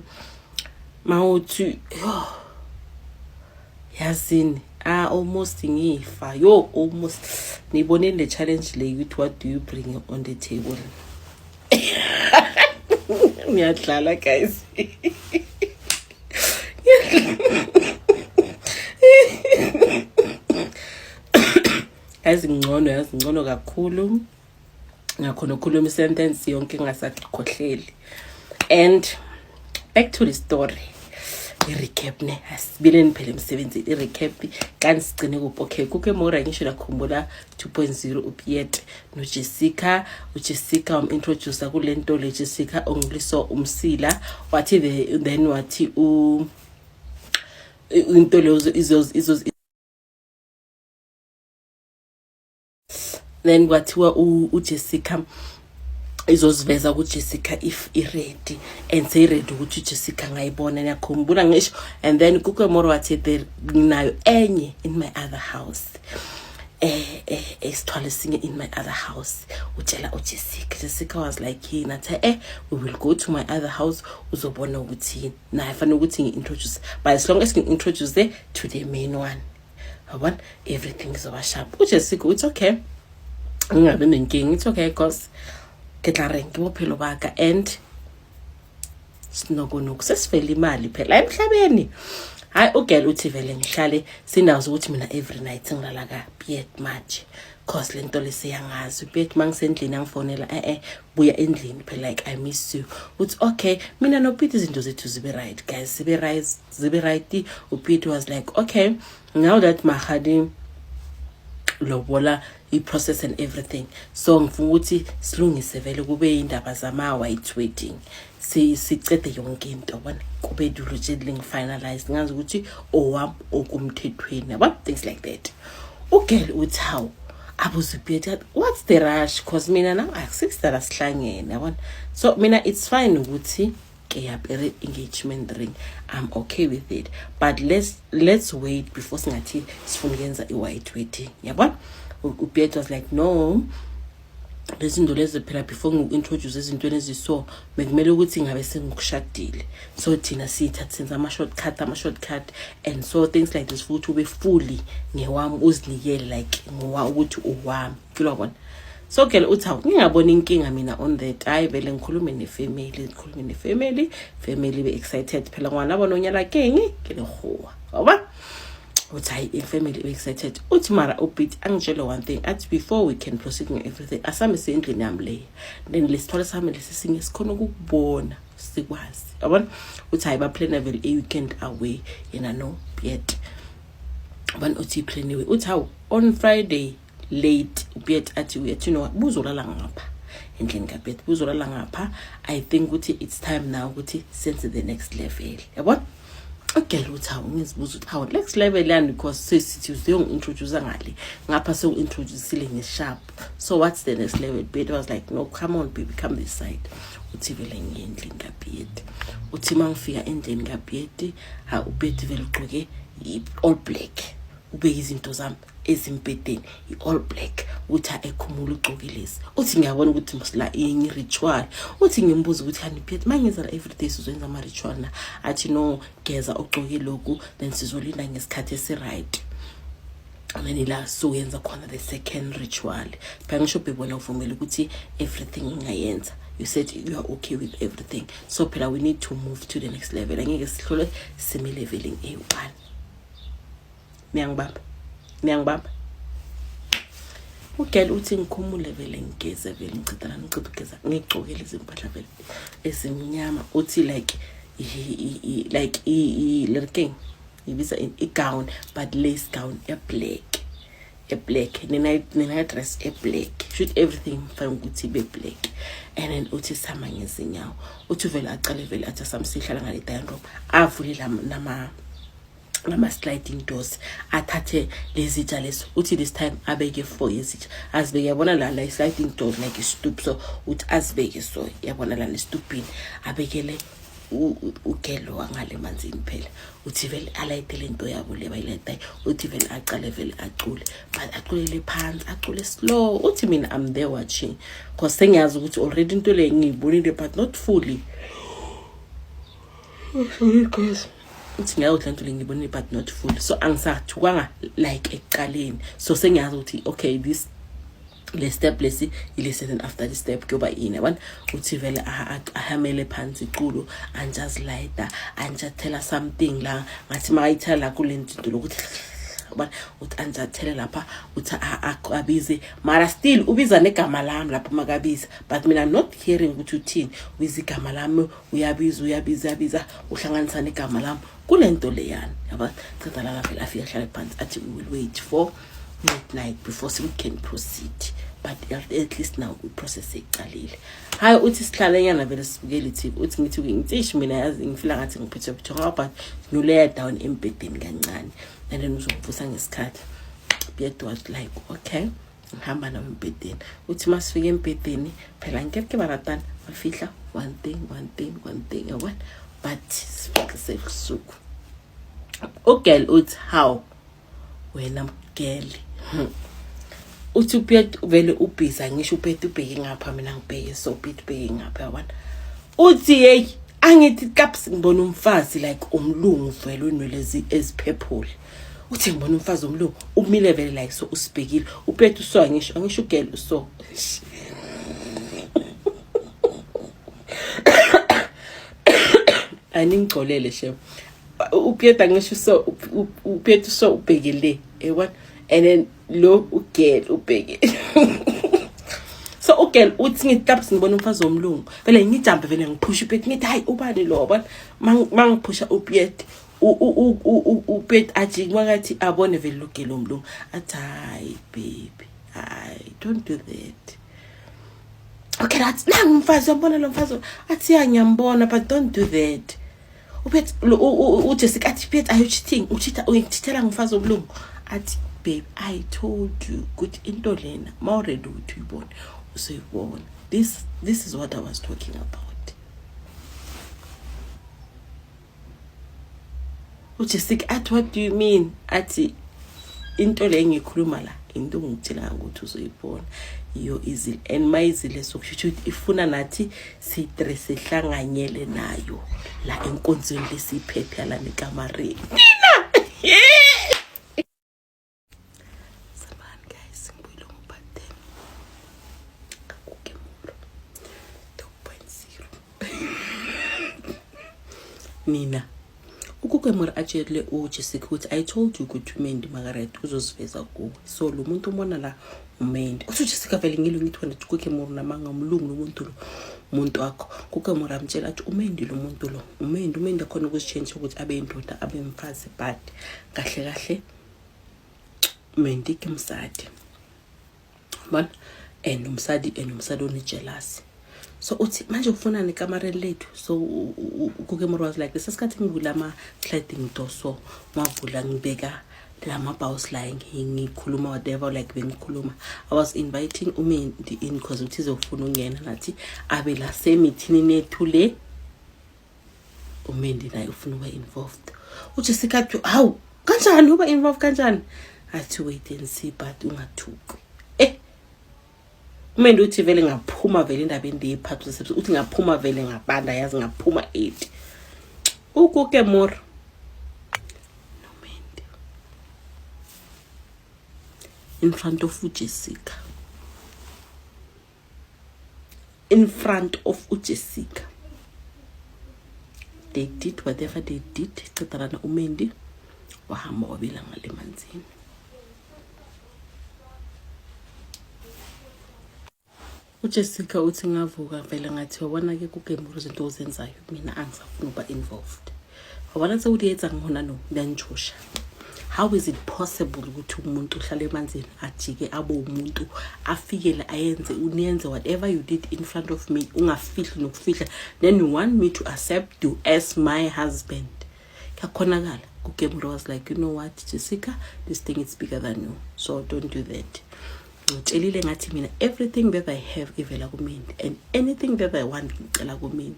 Mawuthi yo, yazini, ah, almost ngifa yo, almost. Niyibonile le challenge le ukuthi what do you bring on the table? Ngiyadlala guys, yazi ngcono, yazi ngcono kakhulu. Ngakhona ukukhuluma isentence yonke ngingasakhohleli. And back to the story, i-recap ne, asibileni phela emsebenzini i-recap. Kanti sigcine kuphi? Okay, kukemora ngisho nakhumbula 2.0, uPiet noJessica. UJessica wam-introduce kule nto le. Jessica ongiliso umsila wathi then wathi u into leyo izo. Then kwathiwa uJessica izoziveza kuJessica if i-ready, and seyi-ready ukuthi uJessica ngayibona. Ngiyakhumbula ngisho. And then kuKemoro wathi there nginayo enye in my other house, esithwala esinye in my other house, utshela uJessica. Jessica was like, yini? Athi we will go to my other house, uzobona ukuthi yini naye fanele ukuthi ngi-introduce, but as long as ngi-introduce to the main one, yabona, everything izoba sharp. UJessica uthi okay, ngingabi nenkinga, it's okay, cause ke tla reng, ke bophelo baka and sinokunoku sesivele imali phela emhlabeni. Hayi, ugel uthi vele ngihlale sinazo ukuthi mina every night ngilala ka-Piet manje, cause le nto lesiyangazi uPiet. Uma ngisendlini angifonela, buya endlini phela, like I miss you. Uthi okay, mina noPiet izinto zethu zibe right guys, zibe right, zibe right. UPiet was like, okay, now that mahadi lobola i-process and everything, so ngifuna ukuthi silungise vele kube indaba zama-white wedding, sicede yonke into, yabona, kube dulo ngi-finalize, ngazi ukuthi owami okumthethweni, yabo, things like that. Ugel uthi hawu, abuze uPiet, what's the rush? Cause mina now akusikudala sihlangene, yabona, so mina it's fine ukuthi ke yapere engagement ring, I'm okay with it, but let's wait before singathi sifuna ukuyenza i-white wedding, yabona. UPiet was like, no, lezi zinto lezi phela before ngiku-introduce ezintweni eziso bekumele ukuthi ngabe sengikushadile, so thina siyithathe senza ama-shortcut, ama-shortcut and so things like this, futhi ube fully ngewami, uzinikele like ngowa ukuthi uwami kilwabona. So ke uthi hawu, ngingaboni inkinga mina on that. Hayi vele ngikhulume nefamily, ngikhulume nefamily, family be excited phela, ngwana bona onyala keng ke lekgowa, wabona. Uthi hayi, ifamily be excited. Uthi mara uPiet angitshele one thing, athi before we can proceed nge-everything, asame sendlini yami leya, then lesithwalo sami lesi sinye sikhona ukukubona sikwazi, yabona. Uthi hayi, baplana vele i-weekend away yena no Piet, yabona. Uthi iplaniwe. Uthi hawu, on Friday late uPiet athi uyathi no, buzolala ngapha endlini kaPiet, buzolala ngapha. I think ukuthi it's time now ukuthi senze the next level, yabona. Ugel uthi hawu, ngizibuza ukuthi hawu, next level yani? Because sesithi uzuyongi-introduce ngale ngapha, sewu-introducile nge-sharp, so what's the next level? Piet was like, no, come on baby, come this side. Uthi vele ngiye endlini kaPiet. Uthi uma ngifika endlini kaPiet, ha, uPiet vele ugqoke i-all black, ubeke izinto zami ezimbhedeni, i-all black. Uthi ekhumula ugcoke lezi. Uthi ngiyabona ukuthi mosla inye ritual. Uthi ngimbuza ukuthi hani Piet, uma ngenza la everyday sizoyenza ama-ritual na? Athi no, geza ugcoke lokhu, then sizolinda ngesikhathi esi-right, then ila soyenza khona the second ritual. Phela ngisho bebona uvumele ukuthi everything ngingayenza, you said you are okay with everything, so phela we need to move to the next level, angeke sihlole sime leveling eyi-one. Niyangibamba, niyangibamba. Ugel uthi ngikhumule vele, ngigeze vele, ngiceda la, ngiceda ukugeza, ngigcoke lezi mpahla vele ezimnyama. Uthi like like le ibiza i-gown, but lace gown e-black, e-black, nena dress e-black, shoot everything fanele ukuthi ibe black. And then uthi sama ngezinyawo. Uthi vele aqale vele athi asamsihlala ngale dining room, avule nama nama-sliding doors, athathe lezi tsha lezi. Uthi this time abeke four yezitsha, azibeke, yabona, la i-sliding door like isitup, so uthi azibeke so, yabona, lana esitupini abekele Ugelo wangale manzini phela uthi vele alayite le nto yabo le bayilayitayo, uthi vele aqale vele acule, but aculele phansi, acule slow. Uthi mina I'm there watching cause sengiyazi ukuthi already into le ngiyibonile, but not fully. Sorry guys, uthi ngiyazi ukuthi le nto le ngiyibonile but not fully, so angisathukanga like ekuqaleni. So sengiyazi ukuthi okay, this le step lesi ilesi, then after the step kuyoba yini, yabona. Uthi vele ahamele phansi iculo, anjazilayita, anjathela something la ngathi makayithela la kule nto lokuthi, yabona, uthi anjathele lapha, uthi abize, mara still ubiza negama lami lapho makabiza, but mina I'm not hearing ukuthi uthini. Ubiza igama lami, uyabiza, uyabiza, uyabiza, uhlanganisa negama lami kule nto leyana, yabona. Ceda lana vele afike ahlale phansi, athi we will wait for midnight before we can proceed, but at least now i-process seyiqalile. Hayi, uthi sihlale nyana vele sibukele i-TV. Uthi ngithi ngitishi mina, yazi ngifila ngathi ngiphethwe buthongo, but ngiyoleya down embhedeni kancane and then uzongivusa ngesikhathi. Piet was like, okay, ngihamba nawe embhedeni. Uthi uma sifika embhedeni phela ngeke baratana, bafihla one thing, one thing, one thing, yabona, but sifike sebusuku. Ugirl uthi, how wena girl? Uthi uPiet vele ubhiza, ngisho uPiet ubheke ngapha, mina ngibheke, so uPiet ubheke ngapha, yabona. Uthi hey, angithi klaps, ngibona umfazi like umlungu vele unwele eziphephule. Uthi ngibona umfazi omlungu umile vele like so, usibhekile uPiet uso, angisho ugirl uso. Aningigcolele shem. UPiet angisho so, uPiet so ubhekele, yabona, and then lo ugirl ubheke. So ugirl uthi ngithi ngibona umfazi womlungu vele, ngijampe vele, ngiphusha uPiet, ngithi hayi, ubani lo, yabona. Mangiphusha uPiet, uPiet ajike makathi abone vele lo girl womlungu, athi hayi baby, hayi, don't do that. Okay, athi nangu umfazi, uyambona lo mfazi? Athi ya, ngiyambona, but don't do that. UPiet, uJessica athi, Piet, are you cheating? Uchitha, uyangithithela ngomfazi womlungu? Athi, babe, I told you ukuthi into lena ma already ukuthi uyibone, usoyibona. This is what I was talking about. UJessica athi, what do you mean? Athi into le engiyikhuluma la, into ngikutshela ukuthi uzoyibona iyo izile, and mayizile sokusho ukuthi ifuna nathi siyi-three sihlanganyele nayo la enkonzweni lesiyiphethe yala nekamareni nina. Sanibonani guys, ngibuyile ngo-part 10 kaKukemuro 2.0. Nina uKukemuro atshele uJessica ukuthi I told you ukuthi uMendi makared uzoziveza kuwe, so lo muntu umbona la uMendi. Uthi uJessica vele ngilo ngithi wena Kukemuro namanga, umlungu lo muntu, lo muntu wakho. Kukemuro amtshela athi uMendi lo muntu lo uMendi, uMendi akhona ukuzitshentsha ukuthi abe indoda, abe mfazi, but kahle kahle Mendi ke mosadi, bona, and umsadi, and umsadi one-jealousy. So uthi manje ufunani ekamareni lethu? So uKukemuro was like, lesasikhathi ngivula ama-sliding door, so ngavula ngibeka lama-bows la, ngikhuluma whatever, like bengikhuluma, I was inviting uMendi in because uthi izofuna ukungena nathi abe la semithinini yethu le. UMendi naye ufuna ukuba involved. UJessica athi, hawu, kanjani uba involved kanjani? Athi wait and see, but ungathuki. UMendi uthi vele ngaphuma vele indabeni ndiyiphatha, uthi ngaphuma vele ngabanda, yazi ngaphuma 8 uKukemoro noMendi in front of uJessica, in front of uJessica they did whatever they did. Ceda lana uMendi wahamba wabila ngale manzini. UJessica uthi ngavuka vele ngathi, wabona-ke kugemura izinto ozenzayo, mina angisafuni ukuba involved, wabona sewuthi yenzang hona no kuyangijosha. How is it possible ukuthi umuntu uhlale emanzini ajike abe umuntu, afikele ayenze uniyenze whatever you did in front of me, ungafihli nokufihla, then you want me to accept you as my husband? Kuyakhonakala? Kugemura was like, you know what, Jessica, this thing is bigger than you, so don't do that. Ngitshelile ngathi mina everything that I have ivela kuMendi, and anything that I want ngicela kuMendi.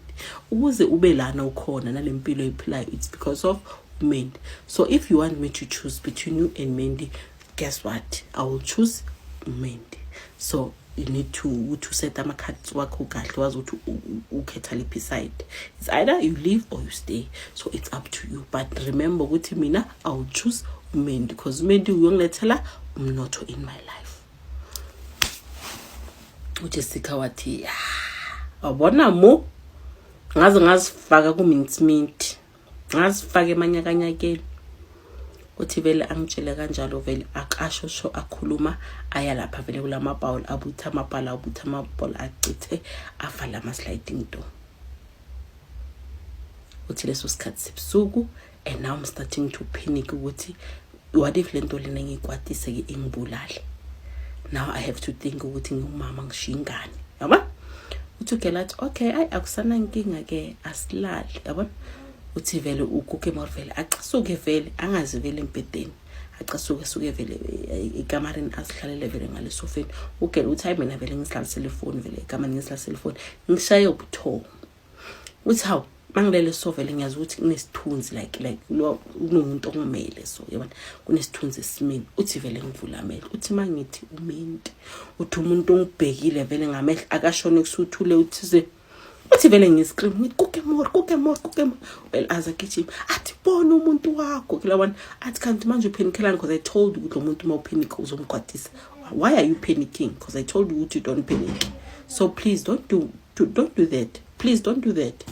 Ukuze ube lana ukhona nalempilo oyiphilayo, it's because of uMendi. So if you want me to choose between you and Mendi, guess what? I will choose uMendi. So you need to ukuthi uset ama-cards wakho kahle, wazi ukuthi ukhetha liphi side. It's either you leave or you stay, so it's up to you. But remember ukuthi mina I will choose uMendi because uMendi uyongilethela umnotho in my life. UJessica wathi, "Ya, wabona mo ngaze ngazifaka ku-mincemeat, ngazifaka emanyakanyakeni." Uthi vele angitshele kanjalo, vele akasho sho akhuluma, aya lapha vele kulamabhawuli, abutha amabhala, abutha amabhola, achithe, avala ama-sliding door. Uthi leso sikhathi sebusuku and now I'm starting to panic ukuthi what if lento lena ngiyikwatise-ke ingibulale? Now I have to think ukuthi ngumama, ngishiya ingane, yabona. Uthi ugela athi, "Okay, ayi, akusanankinga-ke, asilali," yabona. Uthi vele uKoekemoer vele acasuke, vele angazi vele embhedeni, acasuke, suke vele ekamareni, azihlalele vele ngale sofeni. Ugela uthi, "Hayi, mina vele ngizihlalisele ifoni vele ekamareni, ngizihlalisele ifoni, ngishaye ubuthongo." Uthi, "Hawu, mangilele so vele ngiyazi ukuthi kunesithunzi, like lo kunomuntu ongimele so, yabona, kunesithunzi esimini." Uthi vele ngivula amehlo, uthi mangithi uMendi, uthi umuntu ongibhekile vele ngamehlo akashone kusuthule. Uthi ze uthi vele ngiscream ngithi, "Koekemoer, Koekemoer, Koekemoer!" Well, aze agijima, athi, "Bona umuntu wakho kulabona." Athi, "Kanti manje uphanikhelani? Because I told you ukuthi lo muntu uma upanic uzomkwatisa. Why are you panicking? Because I told you ukuthi you don't panic, so please don't do that, please don't do that,"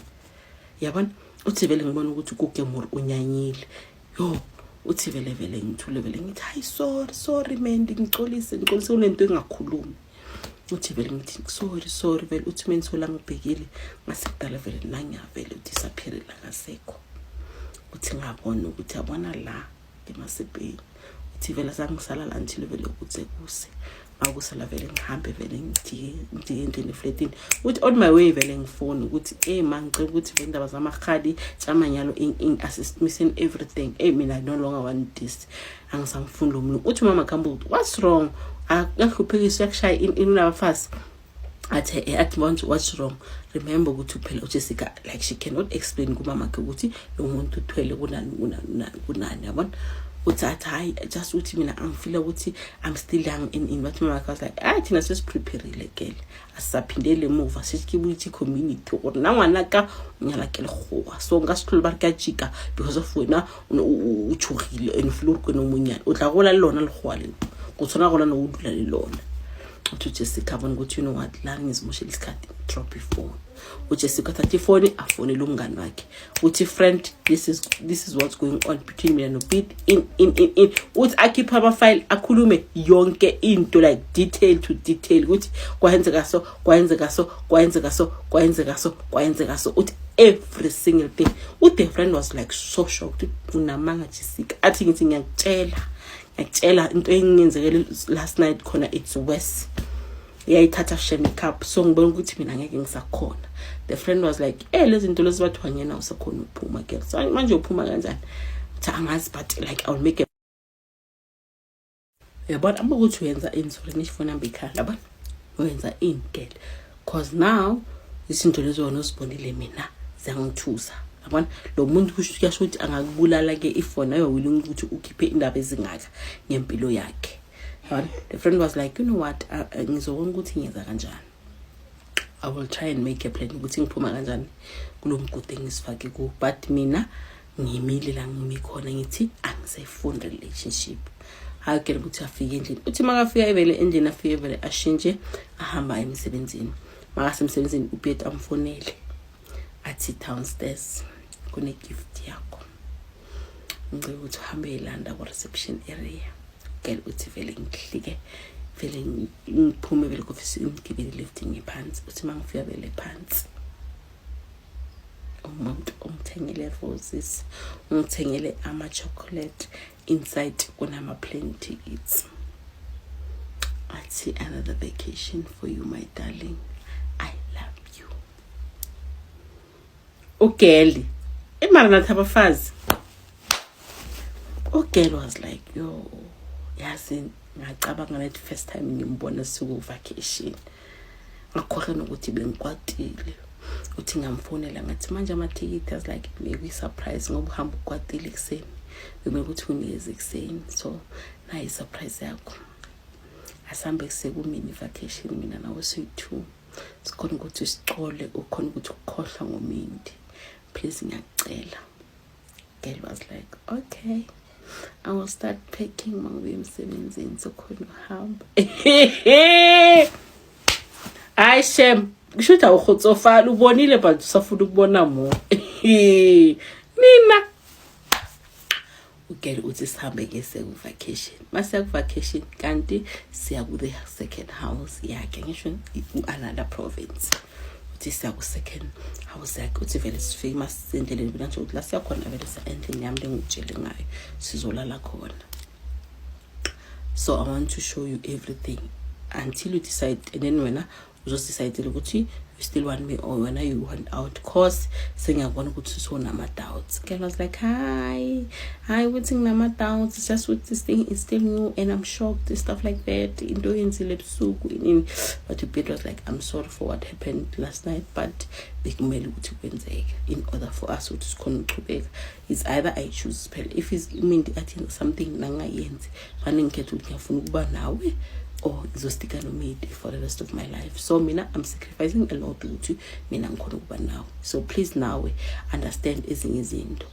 yabona. Uthi vele ngibona ukuthi uKoekemoer unyanyile. Yo, uthi vele vele ngithule, vele ngithi, "Hayi, sorry, sorry Mendi, ngicolise, ngicolise, kunento engakhulumi." Uthi vele ngithi, "Sorry, sorry." Vele uthi mina sola ngibhekile ngasekudala vele nangiyavele udisappearile, akasekho. Uthi ngabona ukuthi yabona la emasebheni. Uthi vele sangisala la until vele kutse kuse, makusala vele ngihambe, vele ngijike, ngijike endlini efletini. Uthi on my way vele ngifone ukuthi, "Hey ma, ngicela ukuthi vele indaba zamahali tsamanyalo in assist me in everything. Hey, mina I no longer want this, angisamfuni lo muntu." Uthi mama Kambo, "What's wrong? Akahluphekisa, uyakushaya in unabafazi?" Athi, athi manje, "What's wrong?" Remember ukuthi phela uJessica, like, she cannot explain kumama wakhe ukuthi lo muntu uthwele, kunani, kunani, kunani, kunani, yabona. Uthi athi, "Hayi, just ukuthi mina angifeel ukuthi I'm still young in." Bathi mama wakhe was like, "Hayi, thina sesiprepareile kele, asisaphindele emuva, sesikibuyithi community gore nna ngwanaka o nyala ke lekgowa, so nka se tlhole ba re ka jika because of wena o tshogile and o feel gore kwena o monyane, o tla gola le lona lekgowa leo, go tshwana gona ne o dula le lona." Uthi uJessica abone ukuthi, you know what, la ngizimoshela isikhathi, drop ifoni. UJessica athatha ifoni, afonele umngani wakhe, uthi, "Friend, this is what's going on between mina noPete in." Uthi akhiphe amafayile, akhulume yonke into, like detail to detail, ukuthi kwayenzeka so, kwayenzeka so, kwayenzeka so, kwayenzeka so, kwayenzeka so. Uthi every single thing. Uthi the friend was like so shocked. "Unamanga, Jessica." Athi, "Ngithi ngiyakutshela, ngiyakutshela, into engiyenzekele last night khona, it's worse, iyayithatha shame cup, so ngibona ukuthi mina ngeke ngisakhona." The friend was like, "Lezi zinto lezi bathiwa ngena usakhona ukuphuma, girl, so manje uphuma kanjani?" Uthi, "Angazi, but like I will make a, yabona amba ukuthi uyenza ini. Sorry, ngisho ifoni yami ikhala, yabona uyenza ini, girl, cause now izinto lezo wena uzibonile mina ziyangithusa, yabona. Lo muntu kusho kuyasho ukuthi angakubulala ke if wena you willing ukuthi ukhiphe indaba ezingaka ngempilo yakhe," yabona. The friend was like, "You know what, ngizobona ukuthi ngiyenza kanjani. I will try and make a plan ukuthi ngiphuma kanjani kulo mgodi engisifake kuwo, but mina ngimile la ngimi khona, ngithi angisayifuni relationship." Hayi ke, ukuthi afike endlini, uthi makafika evele endlini, afike vele ashintshe, ahamba emsebenzini. Makasemsebenzini, uPiet amfonele, athi, "Downstairs kune-gift yakho, ngicela ukuthi uhambe uyilanda ku-reception area." Girl uthi vele ngihlike, vele ngiphume vele ku-office, ngigibele ilift ngiphansi. Uthi uma ngifika vele phansi, umuntu ongithengele roses, ungithengele ama-chocolate, inside kunama-plane tickets, athi, "Another vacation for you, my darling. I love you." Ugeli imara nathi abafazi, ugirl was like, "Yo, yazi." Ngacabanga that first time ngimbona siku-vacation, ngakhohlwa nokuthi bengikwatile. Uthi ngamfonela, ngathi manje amathikithi, was like maybe surprise ngoba uhamba ukwatile ekuseni, bekumele ukuthi unikeze ekuseni, so nayi i-surprise yakho. Asihambe kusekumini vacation, mina nawe siyi-two, sikhona ukuthi sicole, ukhona ukuthi ukukhohlwa ngomindi, please, ngiyakucela. Girl was like, "Okay, I will start packing mangibuye emsebenzini, sokhona uhamba." Hayi shem, kusho ukuthi awukgotsofala, ubonile but usafuna ukubona more nina. Ugirl uthi sihambe ke seku-vacation. Masiya ku-vacation kanti siya ku-the second house yakhe, ngisho ku-another province. Uthi siya ku-second house yakhe. Uthi vele sifike, masisendleleni mina nje ukuthi la siya khona vele sa endlini yami lengikutshele ngayo, sizolala khona. So I want to show you everything until you decide, and then wena uzodecide ukuthi you still want me or wena you want out, cause sengiyabona ukuthi usonama-doubts. Girl was like, "Hi, hi, ukuthi nginama-doubts, it's just with this thing is still new and I'm shocked and stuff like that, into oyenzile ebusuku inini." But uPete was like, "I'm sorry for what happened last night, but bekumele ukuthi kwenzeke in order for us ukuthi sikhona ukuchubeka. It's either I choose phela, if is imindi athi something nangayenzi, fanele ngikhethe ukuthi ngiyafuna ukuba nawe or ngizostika nomidi for the rest of my life. So mina I'm sacrificing a lot ukuthi mina ngikhona ukuba nawe, so please nawe understand ezinye izinto.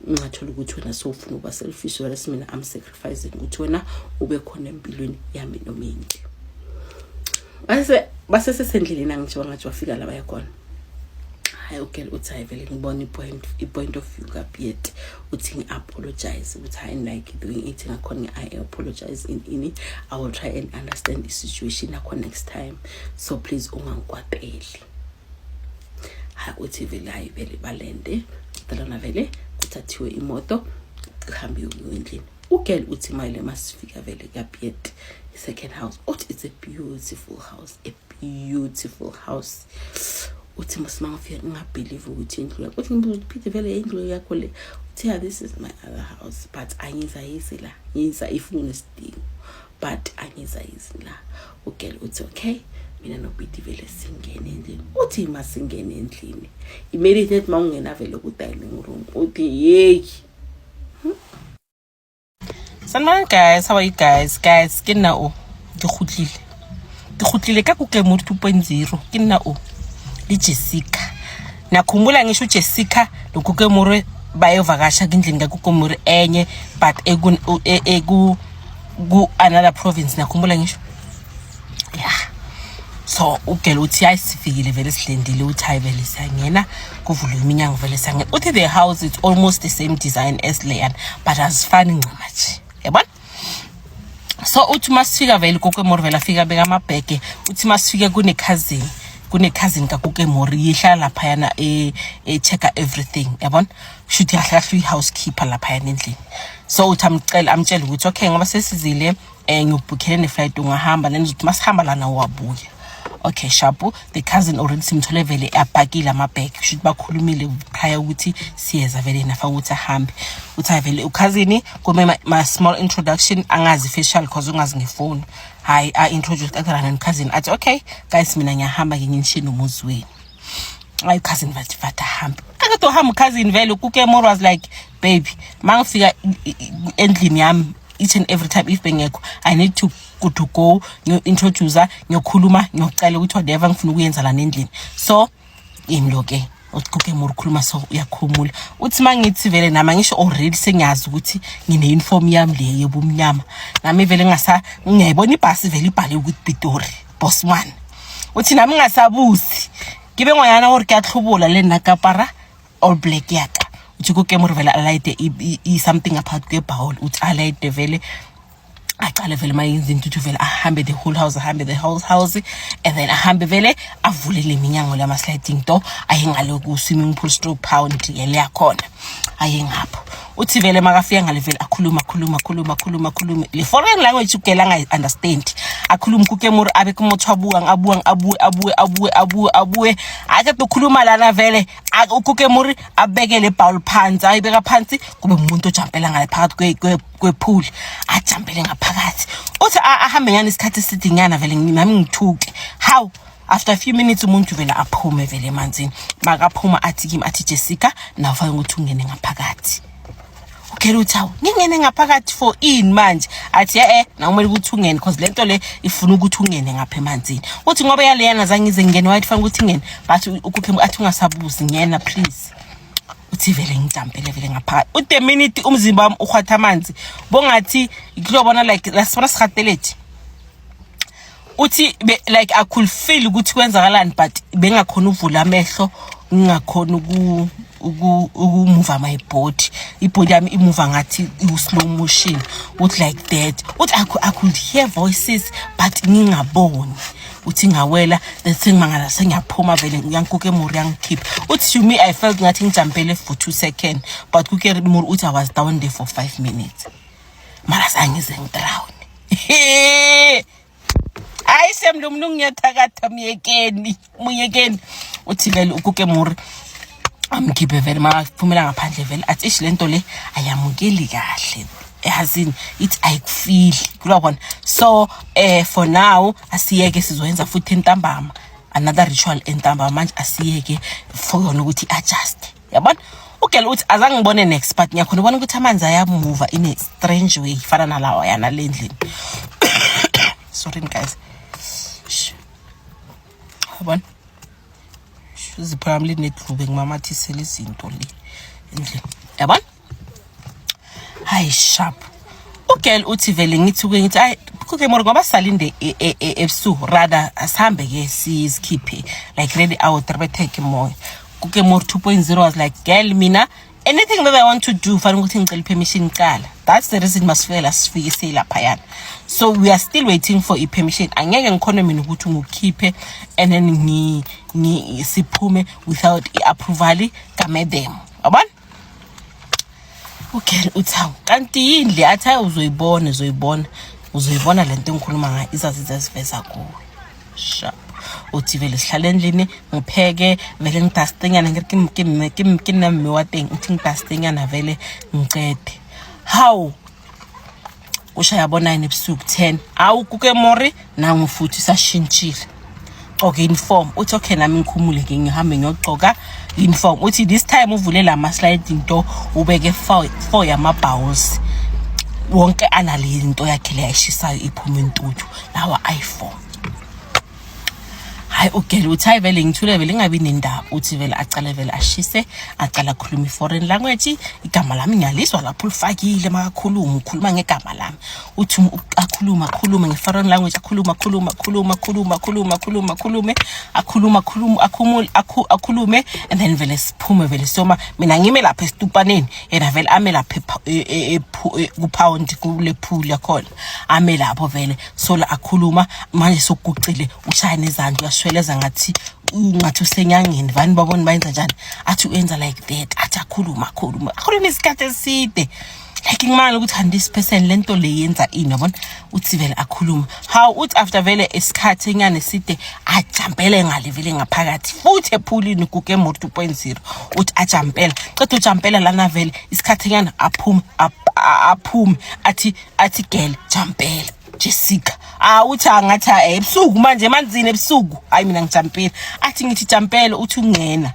Ungathola ukuthi wena sowufuna ukuba selfish, whereas mina I'm sacrificing ukuthi wena ube khona empilweni yami nomindi." Base basesesendleleni, angisho bangathi wafika la baya khona. Hayi, ugirl uthi hayi vele ngibona i-point of view kaPiet. Uthi ngi-apologize ukuthi hayi, like doing it ngakhona, I apologize in ini, I will try and understand the situation yakho next time, so please ungangikwateli. Hayi, uthi vele hayi vele balende dalana, vele kuthathiwe imoto, kuhambiwe endlini. Ugirl uthi mayile masifika vele kaPiet second house, uthi it's a beautiful house, a beautiful house. Uthi masimangafika ngingabelieve ukuthi indlu yakho. Uthi ngibuza ukuthi, "Phithe vele indlu yakho le?" Uthi, "Yeah, this is my other house, but angizayisi la, ngiza if kunesidingo, but angizayisi la." Ugirl uthi okay, mina nobiti vele singene endlini. Uthi masingene endlini, immediately uma ungena vele ku-dining room, uthi yeyi. Sanibonani guys, how are you guys? Guys, ke nna o. Ke kgutlile. Ke kgutlile ka Kokemoer 2.0. Ke nna o. Le Jessica. Nakhumbula ngisho uJessica noKokemoer bayovakasha kindlini kaKokemoer enye, but eku eku ku another province, nakhumbula ngisho. Yeah. So ugirl uthi hayi, sifikile vele, silendile. Uthi hayi vele siyangena, kuvulwe iminyango vele, siyangena. Uthi the house is almost the same design as leyana, but azifani ncama nje, yabona. So uthi masifika vele uKokemori vele afika beka amabhege. Uthi masifika kune-cousin kaKokemori yehlala laphayana, e-check-a everything, yabona, kusho ukuthi kahle kahle uyi-housekeeper laphayana endlini. So uthi amcela, amtshele ukuthi okay, ngoba sesizile, ngibhukhele ne-flight, ungahamba. Then uthi masihamba lana wabuya. Okay, sharp. The cousin already simthole vele apakile amabhege, kusho ukuthi bakhulumile prior ukuthi siyeza vele, nafa ukuthi ahambe. Uthi hayi vele ucousin kume ma small introduction, angazi facial cause ungazi ngefoni. Hayi, a-introduce athi cousin, athi okay guys, mina ngiyahamba ke, nginishiye nomuzi wenu. Hayi, cousin vathi vathi ahambe, akade uhamba cousin vele. UKukemor was like, "Baby, mangifika endlini yami each and every time, if bengekho, I need to go ngiyo-introduce, ngiyokhuluma, ngiyocela ukuthi whatever ngifuna ukuyenza lana endlini." So imlo ke uKukemor ukhuluma, so uyakhumula. Uthi mangithi vele nami angisho already sengiyazi ukuthi ngine-uniform yami le yobumnyama, nami vele ngasa ngiyayibona ibhasi vele ibhale ukuthi Pitori Bosman. Uthi nami ngingasabusi ke be ngwanyana gore ke a tlhobola le nna ka apara all black yaka. Uthi kuKemor vele alayite i-something ngaphakathi kwebhawuli. Uthi alayite vele, aqale vele mayenza into. Uthi vele ahambe the whole house, ahambe the whole house, and then ahambe vele avule le minyango lama-sliding door, aye ngale ku-swimming pool stroke pound yele yakhona, aye ngapho. Uthi vele makafika ngale vele akhuluma, akhuluma, akhuluma, akhuluma, akhuluma le foreign language ugirl angayi-understand. Akhuluma kuKemori, abe kumotho, abuka, abuka, abuye, abuye, abuye, abuye, abuye, ake ukhuluma lana vele uKukemori abeke le bowl phansi, ayibeka phansi, kube umuntu ojampela ngale phakathi kwepool, ajampele ngaphakathi. ngaphakathi. Uthi ahambe ngani isikhathi eside nyana vele, nami ngithuke. How, after a few minutes umuntu vele aphume vele emanzini. Makaphuma athi kimi, athi, "Jessica, nawe fanele ukuthi ungene ngaphakathi." Ukhela uthi, "Hawu, ngingene ngaphakathi for ini manje?" Athi, "Eh, na kumele ukuthi ungene, because lento le ifuna ukuthi ungene ngapha emanzini." Uthi, "Ngoba yaleyana zange ngize ngingene, wayethi fanele ukuthi ngene." Bathi uKoekemoer athi, "Ungasabuzi, ngena please." Uthi vele ngijampele vele ngaphakathi. Uthi the minute umzimba wami uhwatha amanzi, bongathi kuyobona like la sibona sigatelethe. Uthi like I could feel ukuthi kwenzakalani, but bengakhona ukuvula amehlo, ngingakhona ukumuva my body. Ibody yami imuva ngathi i-slow motion. Uthi like that. Uthi I could hear voices but ngingaboni. Uthi ngawela, then sengimangala sengiyaphuma vele, uyangi-Koekemoer yangikhipha. Uthi to me I felt ngathi ngijampele for 2 second, but Koekemoer uthi I was down there for 5 minutes, mara zangize ngidrown. Hayi shem, lo mlungu ngiyathakatha, muyekeni, muyekeni. Uthi vele uKoekemoer amkhiphe vele. Makaphumela ngaphandle vele athi, "Ish, lento le ayamukeli kahle, yazini, ithi ayikufili kulabona. So for now asiyeke, sizoyenza futhi entambama another ritual entambama. Manje asiyeke for yona ukuthi adjust, yabona." Ugela uthi azange ngibone next, but ngiyakhona ubona ukuthi amanzi ayamuva in a strange way, fana nalawa yana le ndlini. Sorry guys. Shh. Yabona izipho lami linedlube, ngimamathisela izinto le endlini, yabona. Hayi, sharp. Ugirl uthi vele ngithuke, ngithi, "Hayi Koekemoer, ngoba sisalinde ebusuku, rather asihambe ke sizikhiphe like really out, re betheke moya." Koekemoer 2.0 was like, "Girl, mina anything that I want to do fanele ukuthi ngicela permission kuqala. That's the reason masifike la, sifike seyilaphayana. So we are still waiting for i-permission. Angeke ngikhone mina ukuthi ngikukhiphe and then ngi siphume without i-approval kamadam, yabona." Okay, uthi, "Hawu, kanti yini le?" Athi, "Hayi, uzoyibona, uzoyibona, uzoyibona lento engikhuluma ngayo, izazi zaziveza kuwe." Sharp. Uthi vele sihlale endlini, ngipheke vele, ngidastenyana, ngiri ke nna mme wa teng. Uthi ngidastenyana vele, ngicede. Hawu, ushaya bo-9 ebusuku, 10. Hawu, Koekemoer nangu futhi sashintshile, gcoka uniform. Uthi, "Okay, nami ngikhumule ke, ngihambe ngiyogcoka uniform." Uthi this time uvule la ma-sliding door, ubeke four yama-bowls, wonke anale into yakhe le ayishisayo, iphuma intuthu, lawa ayi-four. Hayi, ugele uthi, "Hayi vele ngithule vele, ingabi nendaba." Uthi vele acale vele ashise, acala akhuluma i-foreign language. Igama lami ngiyalizwa lapho ulifakile, makakhuluma ukhuluma ngegama lami. Uthi akhuluma, akhulume nge-foreign language, akhuluma, akhuluma, akhuluma, akhuluma, akhuluma, akhuluma, akhulume, akhuluma, akhuluma, akhulume, and then vele siphume vele siyoma. Mina ngime lapha esitupaneni, yena vele ame lapha ku-pound, kule pool yakhona, ame lapho vele sola akhuluma. Manje sokugucile, ushaya nezandla, uyashweleza ngathi usenyangeni vani, babona bayenza njani. Athi uyenza like that. Athi akhuluma, akhuluma, akhuluma isikhathi eside, like ngimangala ukuthi hani this person lento le yenza ini, yabona. Uthi vele akhuluma. How, uthi after vele isikhathi enyane eside, ajampele ngale vele ngaphakathi futhi ephulini Koekemoer 2.0. Uthi ajampela, ceda ujampela lana vele isikhathi enyana, aphume, aphume, athi, "Girl, jampela Jessica." Ah, uthi angathi ebusuku manje emanzini ebusuku, hayi mina ngijampela. Athi, "Ngithi jampela." Uthi ungena.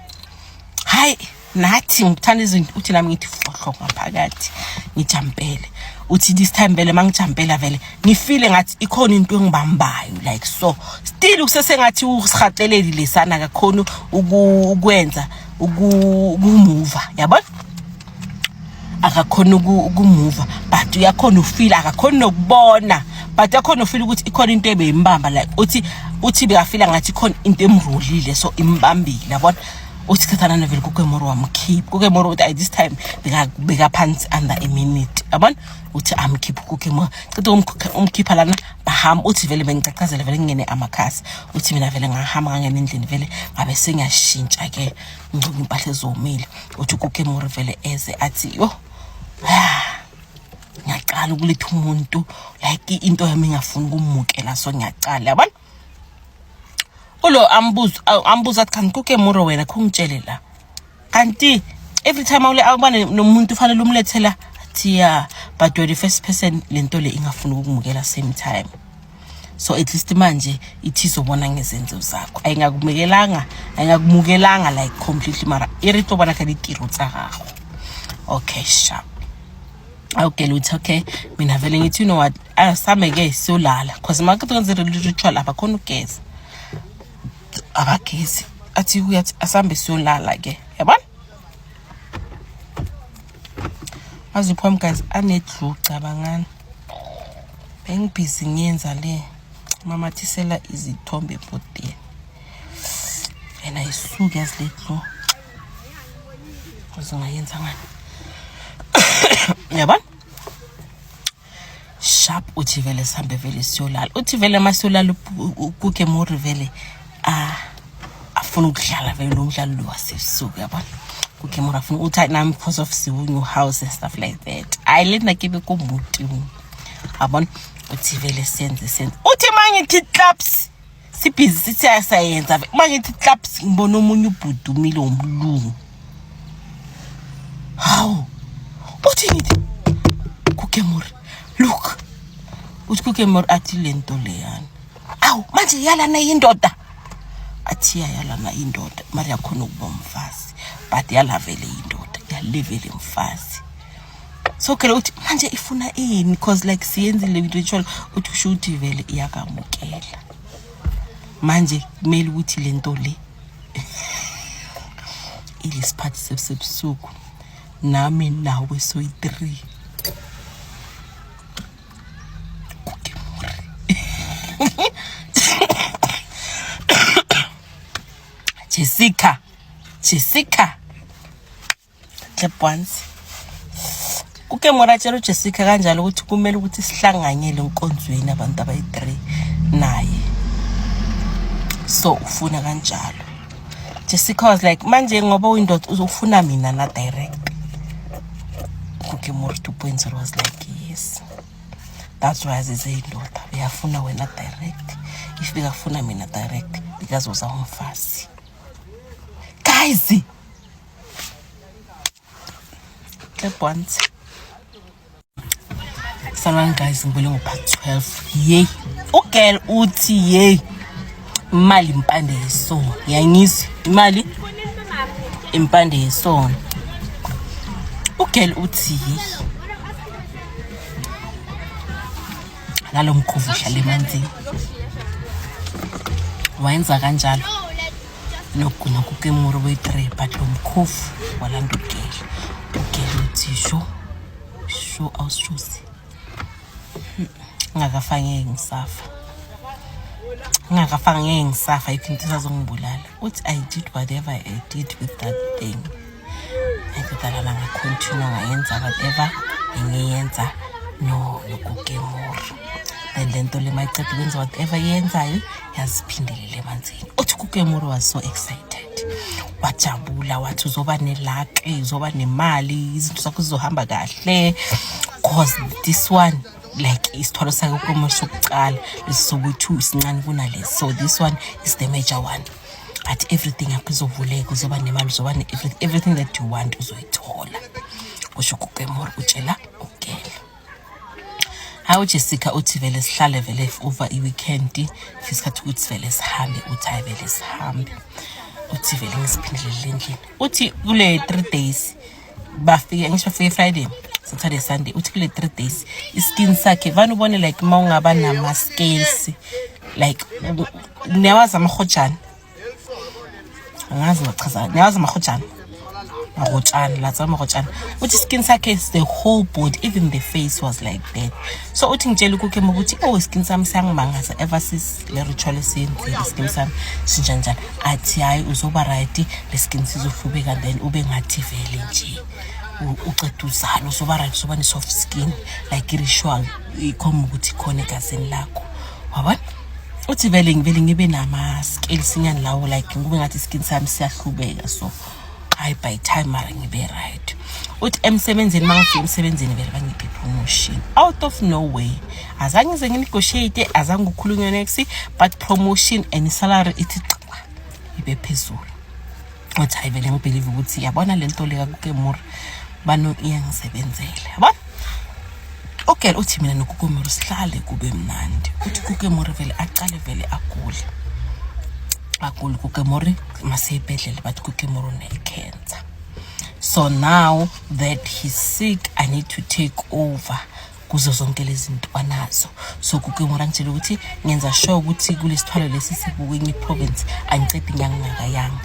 Hayi, nathi ngithanda izinto. Uthi nami ngithi fohlo ngaphakathi, ngijampele. Uthi this time vele mangijampela vele ngifile ngathi ikhona into engibambayo like so. Still kusesengathi usihateleli lesana, kakhona ukwenza ukumuva, yabona, akakhona ukumuva, but uyakhona ufeel, akakhona nokubona, but uyakhona ufeel ukuthi ikhona into ebeyimbamba. Like uthi bekafila ngathi ikhona into emrolile, so imbambile, yabona. Uthi khathana vele Koekemoer wamkhipha. Koekemoer uthi ay, this time beka phansi under a minute, yabona. Uthi amkhipha Koekemoer, ceda umkhipha lana, bahamba. Uthi vele bengicacazela vele, ngingene amakhasi. Uthi mina vele ngahamba, ngangena endlini vele, ngabe sengiyashintsha ke, ngigcoka impahla ezomile. Uthi uKoekemoer vele eze athi, "Yo, ngiyaqala ukuletha umuntu like into yami ingafuni ukumukela, so ngiyacala," yabona. Ulo ambuza athi, "Kanti Koekemoer wena, khungitshele la, kanti every time awule awubane nomuntu ufanele umlethela?" Athi, "Ya." But you're the first person lento le ingafuni ukumukela same time. So at least manje ithi izobona ngezenzo zakho. Ayingakumekelanga, ayingakumukelanga like completely mara e re tlo bona ka ditiro tsa gago. Okay, sharp. Okay, uthi okay, mina vele ngithi you know what, asame ke siyolala cause makade kwenze ritual abakhona ukugeza. Abagezi. Athi uyathi asambe siyolala ke. Yabona? Mazipho wami guys anedlu cabangani. Bengibhizi ngiyenza le mamathisela izithombe ebhodini. And ayisuki yazi le glue. Uzingayenza ngani? Yabona? Sharp uthi vele sihambe vele siyolala. Uthi vele masiyolala ukuke muri vele ah afuna ukudlala vele lo mdlalo lo wasebusuku yabona. Kuke muri afuna uthi nami because of siwu new house and stuff like that. Ayi lena ke be ko muti. Yabona uthi vele senze senze. Uthi mangithi claps sibhizi sithi ayasayenza mangithi claps ngibona omunye ubhuti umile womlungu. Hawu uthi ngithi Kukemori look uthi Kukemori athi lento leyana awu manje yalana indoda athi yalana indoda mari yakhona ukuba umfazi but yalavele indoda yalevele mfazi. So kele uthi manje ifuna ini cause like siyenzile ritual uthi usho ukuthi vele iyakamukela manje kumele ukuthi lento le ilisiphathi sebusuku nami nawe soyi-3 Kukemori. Jessica Jessica clap once. Kukemori atshela uJessica kanjalo ukuthi kumele ukuthi sihlanganyele enkonzweni abantu abayi-3 naye, so ufuna kanjalo. Jessica was like manje ngoba uyindoda uzofuna mina na direct. Kukemori 2.0 was like yes, that's why azize indoda uyafuna wena direct. If bekafuna mina direct bekazoza umfazi. Guys, clap once. Sanibonani guys, ngibuyele ngo-part 12. Yey, ugirl uthi yey, imali impande yesono. Yangizwa, imali impande yesono. Ugirl uthi yey, nalo mkhovu uhlala emanzini. Wayenza kanjalo nokukemuri we-3 but lo mkhovu walanda ugirl. Ugirl uthi sho sho awusishozi ngingakafa ngeke ngisafa, ngingakafa ngeke ngisafa, yikho into isazongibulala. Uthi I did whatever I did with that thing. Ngidalala ngacontinue ngayenza whatever bengiyenza no nokukemuri. Then le nto le mayiceda ukwenza whatever iyenzayo yaziphindelela emanzini. Uthi Kukemuri was so excited, wajabula wathi uzoba nelucky, uzoba nemali, izinto zakho zizohamba kahle cause this one like isithwalo sakhe Kukemuri sokuqala lesi sokuyi-2 isincane kunalesi, so this one is the major one. But everything yakho izovuleka, uzoba nemali, uzoba ne-everything, everything that you want uzoyithola, kusho Kukemuri utshela ugirl. Hawu Jessica uthi vele sihlale vele over i-weekend isikhathi ukuthi vele sihambe. Uthi hayi vele sihambe. Uthi vele ngiziphindelele endlini. Uthi kule 3 days bafike, ngisho bafike Friday, Saturday, Sunday. Uthi kule 3 days iskin sakhe vane ubone like uma ungaba nama-scales like niyawazi amahojana, angazi ngachaza, niyawazi amahojana, marotshana la tsa marotshana. Uthi skin sakhe the whole body, even the face was like that. So uthi ngitshela ukukema ukuthi oh skin sami siyangimangaza ever since le ritual esiyenzile, skin sami sinjanjani. Athi hayi uzoba right, le skin sizohlubeka then ube ngathi vele nje uceda uzalo, uzoba right, uzoba ne-soft skin like i-ritual ikhomba ukuthi ikhona egazini lakho, wabona. Uthi vele ngivele ngibe nama-scales nyani lawo like kube ngathi iskin sami siyahlubeka, so hayi by time mara ngibe right. Uthi emsebenzini mangifika emsebenzini vele bangiphe promotion out of nowhere, azange ngize nginegotiate, azange kukhulunywe next but promotion and salary ithi xa ibe phezulu. Uthi hayi vele ngibelieve ukuthi yabona le nto le kaKukemuri bano iyangisebenzela, yabona. Okay, uthi mina noKokomori sihlale kube mnandi. Uthi Kokomori vele aqale vele agule, agule Kokomori. Maseyibhedlele bathi Kokomori une-cancer. So now that he's sick, I need to take over kuzo zonke lezi zinto anazo. So Kokomori angitshela ukuthi ngenza sure ukuthi kulesithwalo lesi sikwenye province, angicedi inyanga ngakayanga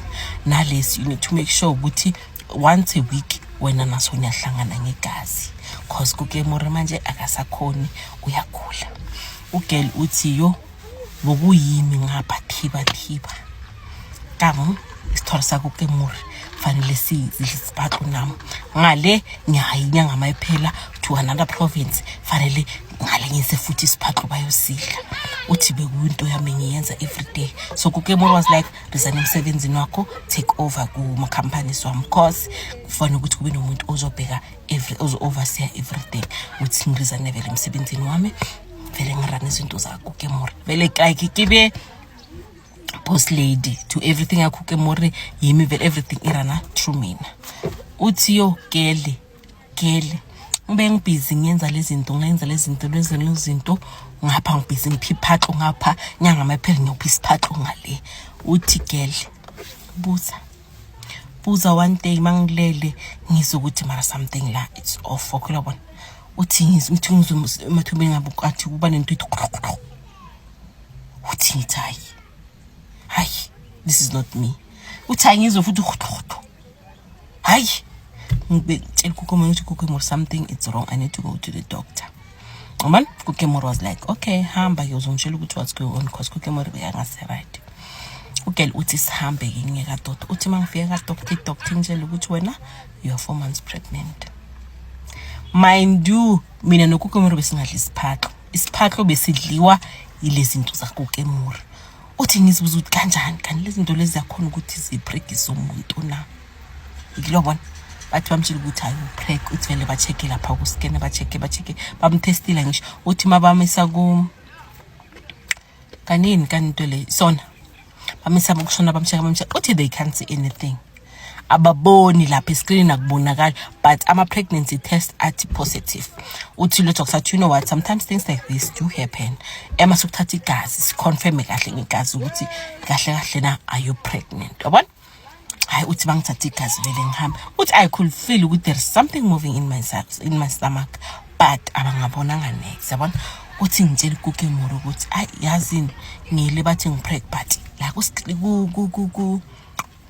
nalesi. You need to make sure ukuthi once a week wena naso niyahlangana ngegazi, cause Kukemori manje akasakhoni, uyagula. Ugirl uthi, yo, bokuyimi ngapha thiba thiba kamo isithwalo saKukemori, fanele sidle isiphatlo nami ngale ngiyayi inyanga mayiphela to another province, fanele ngale ngise futhi isiphatlo bayosidla. Uthi bekuyinto yami ngiyenza every day. So Kukemori was like, resign emsebenzini wakho, take over kuma-companies wami, cause kufanele ukuthi kube nomuntu ozobheka every, ozo-overseer everything. Uthi ngiresign vele emsebenzini wami, vele ngirun izinto zaKukemori, vele like kibe boss lady to everything yaKukemori, yimi vele, everything iruna through mina. Uthi yo, gele gele ngibe ngibhizi ngiyenza lezi zinto, ngenza lezi zinto, lezi zinto ngapha, ngibhizi ngiphi iphatlo ngapha, nyanga mayiphela ngiyophi isiphatlo ngale. Uthi gele buza buza, one day mangilele ngizwe ukuthi mara something la, it's off. Okay, bona uthi ngithi ngizwe emathubeni ngabe athi kuba nento ithi, uthi ngithi hayi hayi, this is not me. Uthi hayi, ngizwe futhi hayi, ngitshela Kukemori ukuthi, "Kukemori, something it's wrong, I need to go to the doctor." Ngoba Kukemori was like, "Okay, hamba ke, uzongitshela ukuthi what's going on," because Kukemori bekangase-right. Ugirl uthi sihambe-ke ngiye kadoctor. Uthi uma ngifike kadoctor, idoctor ingitshela ukuthi, "Wena, you are 4 months pregnant." Mind you, mina noKukemori besingadli isiphatlo, isiphatlo besidliwa yilezi zinto zaKukemori. Uthi ngizibuza ukuthi kanjani kanti lezi zinto lezi ziyakhona ukuthi zipregise umuntu na? Ngilobona bathi bamtshela ukuthi hayi, upreg. Uthi vele ba-check-e lapha ku-scan, ba-check-e, ba-check-e, bamtestile ngisho. Uthi mabamisa ku kanini kanito le sona, bamisa kushona, bamcheck-a, bamcheck-a. Uthi they can't see anything, ababoni lapha escreenini, akubonakali, but ama-pregnancy test athi positive. Uthi lo doctor athi, "You know what, sometimes things like this do happen. Ema sokuthatha igazi, siconfirme kahle ngegazi ukuthi kahle kahle na, are you pregnant?" Yabona, hayi, uthi bangithatha igazi vele ngihambe. Uthi I could feel ukuthi there is something moving in my stomach, but abangabonanga next. Yabona, uthi ngitshela uKukemori ukuthi, ayi, yazini, ngile bathi ngipreg, but la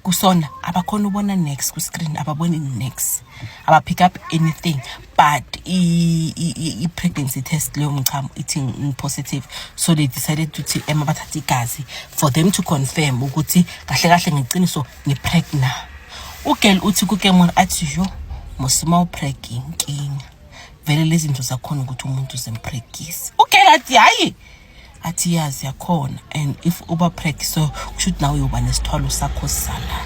kusona abakhona ubona next ku-screen, ababoni next, aba-pick up anything, but i-pregnancy test leyo mchamo ithi ngi-positive. So they decided ukuthi ema bathathe igazi for them to confirm ukuthi kahle kahle ngeqiniso ngi-pregnant. Ugirl uthi kuKemori athi, yo, mosima upreg inkinga vele lezi zinto zakhona ukuthi umuntu zempregise. Ugirl athi hayi, athi yazi yakhona, and if uba preg, so kusho ukuthi nawe uyoba nesithwalo sakho sisalayo,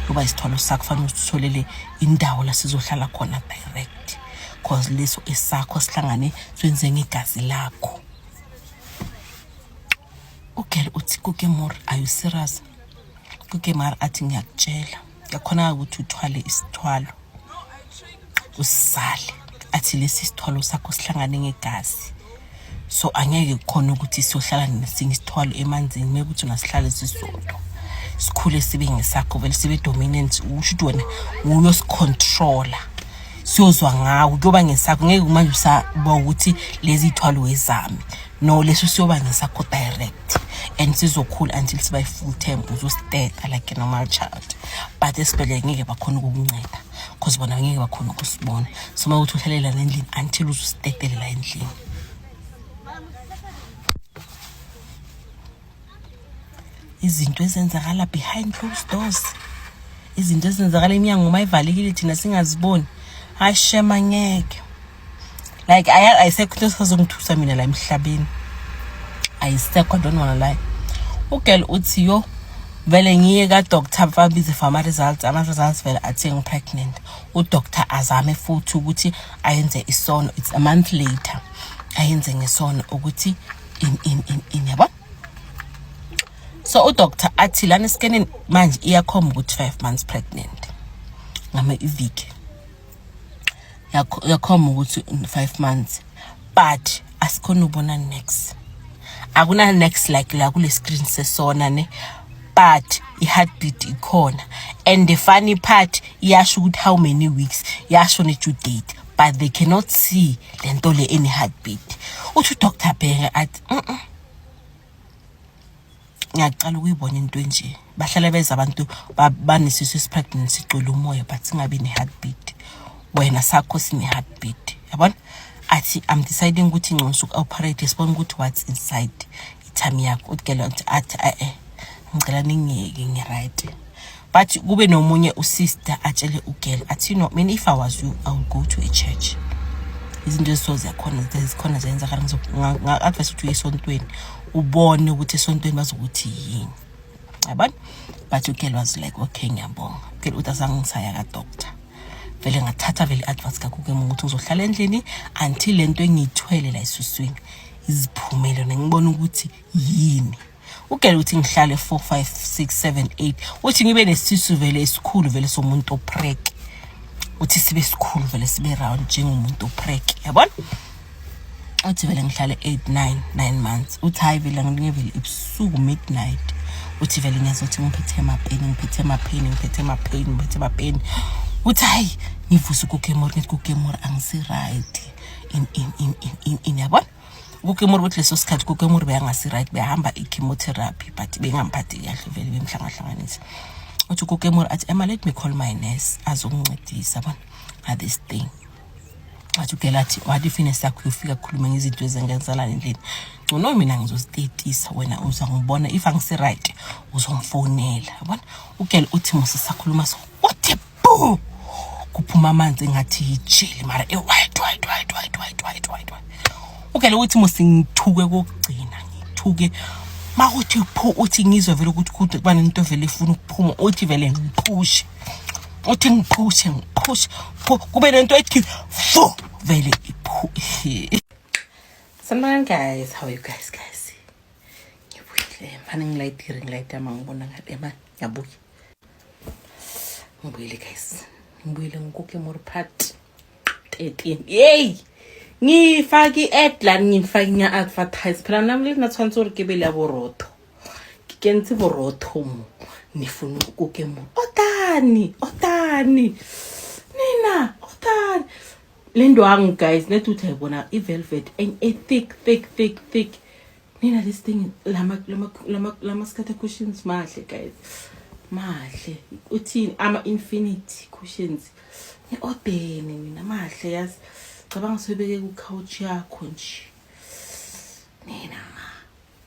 yoba isithwalo sakho, fanele usitholele indawo la sizohlala khona direct, cause leso esakho sihlangane senze ngegazi lakho. Ugirl uthi, "Kukemori, are you serious?" Kukemari athi, "Ngiyakutshela, kuyakhonaka ukuthi uthwale isithwalo usisale." Athi lesi sithwalo sakho sihlangane ngegazi, so angeke kukhona ukuthi siyohlala nesinye isithwalo emanzini. Kumele ukuthi ungasihlale sisodwa, sikhule sibe ngesakho vele, sibe dominant, usho ukuthi wena uyosicontrola, siyozwa ngawe, kuyoba ngesakho. Ngeke manje usaba ukuthi lezi ithwalo wezami, no, leso siyoba ngesakho direct and sizokhula until siba i-full term, uzositeta like a normal child, but esibhedlela ngeke bakhona ukukunceda because bona ngeke bakhona ukusibona. So uma ukuthi uhlalela nendlini until uzositetelela endlini. Izinto ezenzakala behind closed doors, izinto ezenzakala iminyango uma ivalekile, thina singaziboni. Hayi shema, ngeke, like ayisekho into esazongithusa mina la emhlabeni, ayisekho, I don't wanna lie. Ugirl uthi, yo, vele ngiye ka-doctor, babize for ama-results. Ama-results vele athi ngi-pregnant. Udoctor azame futhi ukuthi ayenze isono, it's a month later, ayenze ngesono ukuthi in in in in yabo. So udoctor athi lana escanini manje iyakhomba ukuthi 5 months pregnant, ngama iviki. Yakhomba ukuthi 5 months, but asikhona ubona next, akuna next like la kule screen sesona ne, but i-heartbeat ikhona. And the funny part, iyasho ukuthi how many weeks, yasho ne-due date, but they cannot see le nto le ene-heartbeat. Uthi uDr Bhenga athi, Ngiyaqala ukuyibona into enje. Bahlala beza abantu banesisu esi-pregnant sigcwele umoya, but singabi ne-heartbeat. Wena sakho sine-heartbeat, yabona." Athi, "I'm deciding ukuthi ngcono suku-operate, sibone ukuthi what's inside i-tummy yakho." Uthi athi, "E-e, ngicela ningiyeke, ngi-right." But kube nomunye usister atshele ugirl athi, "No, mina if I was you, I will go to a church. Izinto eziso ziyakhona, zikhona, ziyenzakala. Nga-advise ukuthi uye esontweni, ubone ukuthi esontweni bazokuthi yini, yabona." But ugirl was like, "Okay, ngiyabonga." Ugirl uthi, "Azange ngisaya ka-doctor vele, ngathatha vele i-advice kakuke ukuthi ngizohlala endlini until le nto engiyithwele la esuswini iziphumele, ngibona ukuthi yini." Ugirl uthi, "Ngihlale 4 5 6 7 8." Uthi, "Ngibe nesisu vele esikhulu vele somuntu oprek." Uthi sibe sikhulu vele, sibe round njengomuntu oprek, yabona. Uthi vele ngihlale 8 9 9 months. Uthi hayi vele, ngilinge vele ebusuku, midnight, uthi vele ngiyazothi ngiphethe ema-pain, ngiphethe ema-pain, ngiphethe ema-pain, ngiphethe ema-pain. Uthi hayi, ngivuse ukukemori, ngithi, "Kukemori, angisi-right in in in in in in," yabona. Kukemori ukuthi leso sikhathi kukemori beyangasi-right, beyahamba i-chemotherapy, but bengamphathi kahle vele, bemhlangahlanganisa. Uthi kukemori athi, "Emma, let me call my nurse azokungincedisa bona nga-this thing." Athi ugirl athi, "Wathi if inesi yakho uyofika khulume ngezinto ezengenzelana endlini, ngcono mina ngizozitetisa, wena uzangibona if angisi-right uzongifonela," yabona. Ugirl uthi mose sakhuluma so, uthi bu kuphuma amanzi engathi yijeli, mara e-white, white, white, white, white, white, white, white. Ugirl uthi mose ngithuke kokugcina, ngithuke makuthi phu. Uthi ngizwe vele ukuthi kude kuba nento vele efuna ukuphuma. Uthi vele ngiphushe, uthi ngiphushe, ngiphushe, kube nento ethi fu vele iphu. Sanibonani guys, how are you guys? Guys, ngibuyile mfana, ngilayitire, ngilayite ama ngibona ngathi ema ngiyabuya. Ngibuyile guys, ngibuyile ngikuke more part 13. Yey, ngifake i-ad la, ngifake, ngiya-advertise phela nami le nna tshwanetse gore ke be le ya borotho, ke kentse borotho mo nifuna ukuke mo. Otani, otani nina, otani le ndwangu guys. Nethi uthi ayibona i-velvet e-thick, thick, thick, thick nina. This thing, lama scatter cushions mahle guys, mahle. Uthini ama-infinity cushions ni-odeni nina, mahle yazi. Cabanga soyibeke ku-couch yakho nje nina.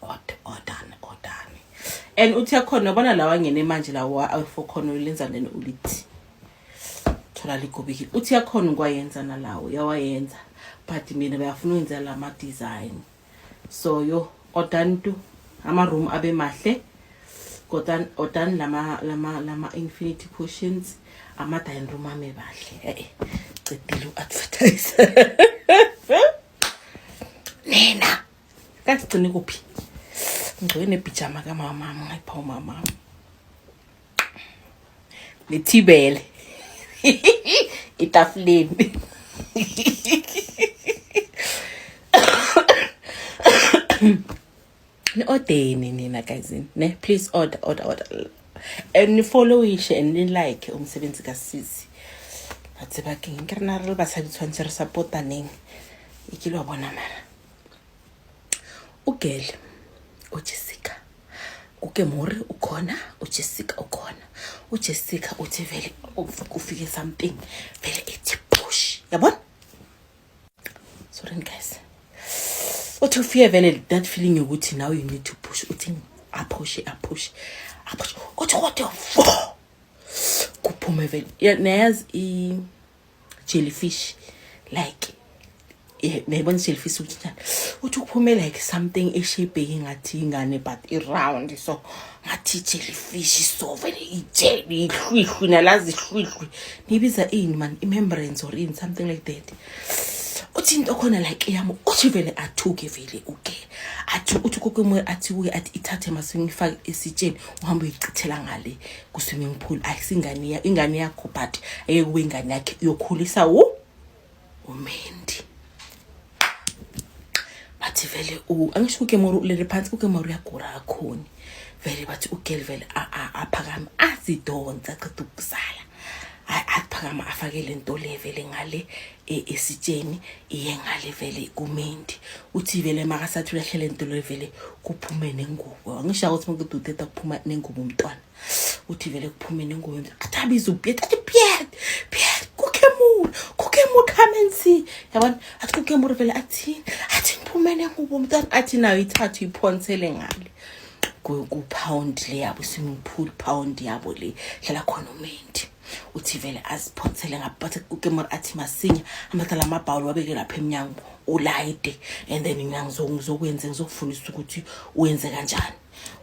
Odani, odani. And uthi yakhona ubona lawa angene manje, lawa ayi-four khona ulenza lena ulithi thola ligobekile. Uthi yakhona ukwayenza nalawo, yawayenza, but mina bayafuna ukwenza lama-design. So yo, odani tu ama-room abe mahle. Kodwa odani lama infinity cushions, ama dining room ame bahle. Eh, cedile u-advertise nina. Kanti sigcine kuphi? Ngigcoke nebhijama kamama, ngayipha umama nethibele etafuleni. Ni-odeni nina guys ne, please order, order, order and nifollowishe and ni-like umsebenzi kasisi. Ba tseba keng, ke rena re le basadi tshwanetse re supportaneng. E kile wa bona mara ugirl uJessica kuKemori ukhona, uJessica ukhona. UJessica uthi vele kufike something vele ethi push, yabona. Sorry guys. Uthi ufike vele that feeling yokuthi now you need to push. Uthi aphushe, aphushe, aphushe. Uthi kodwa fo kuphume vele, nayazi i-jellyfish like, nayibona i-jellyfish ukuthi njani. Uthi kuphume like something eshapeke ngathi ingane, but i-round, so ngathi i-jellyfish. So vele ijeli ihlwihlwi, nalazi ihlwihlwi nibiza ini man, i-membranes or ini, something like that. Uthi into khona like yami. Uthi vele athuke vele uke athi, uthi kokemoya athi kuye, athi, "Ithathe masingifake esitsheni, uhambe uyichithela ngale ku-swimming pool. Ayisingane ingane yakho, but ayeke kube ingane yakhe, uyokhulisa wu." Umendi Bathi vele angisho uKemoro ulele phansi, uKemoro uyagula kakhona. Vele bathi ugirl vele aphakame azidonsa aqeda ukuzala. Aphakama afake le nto le vele ngale esitsheni iye ngale vele kumendi. Uthi vele makasathi uyahle le nto le vele kuphume nengubo. Angisho ukuthi makude uteta kuphuma nengubo umntwana. Uthi vele kuphume nengubo, athi abize uPiet, athi Piet, Piet, Kukemur, Kukemur, come and see. Yabona, athi Kukemur vele athini, athi ngiphume nengubo umntwana, athi nayo ithathu iphonsele ngale ku-pound le yabo, swimming pool pound yabo le hlala khona umendi. Uthi vele aziphonsele ngapha uKemur, athi masinya amathala amabhawuli wabeke lapha emnyango ulayide, and then mina ngizokwenza, ngizokufundisa ukuthi uwenze kanjani.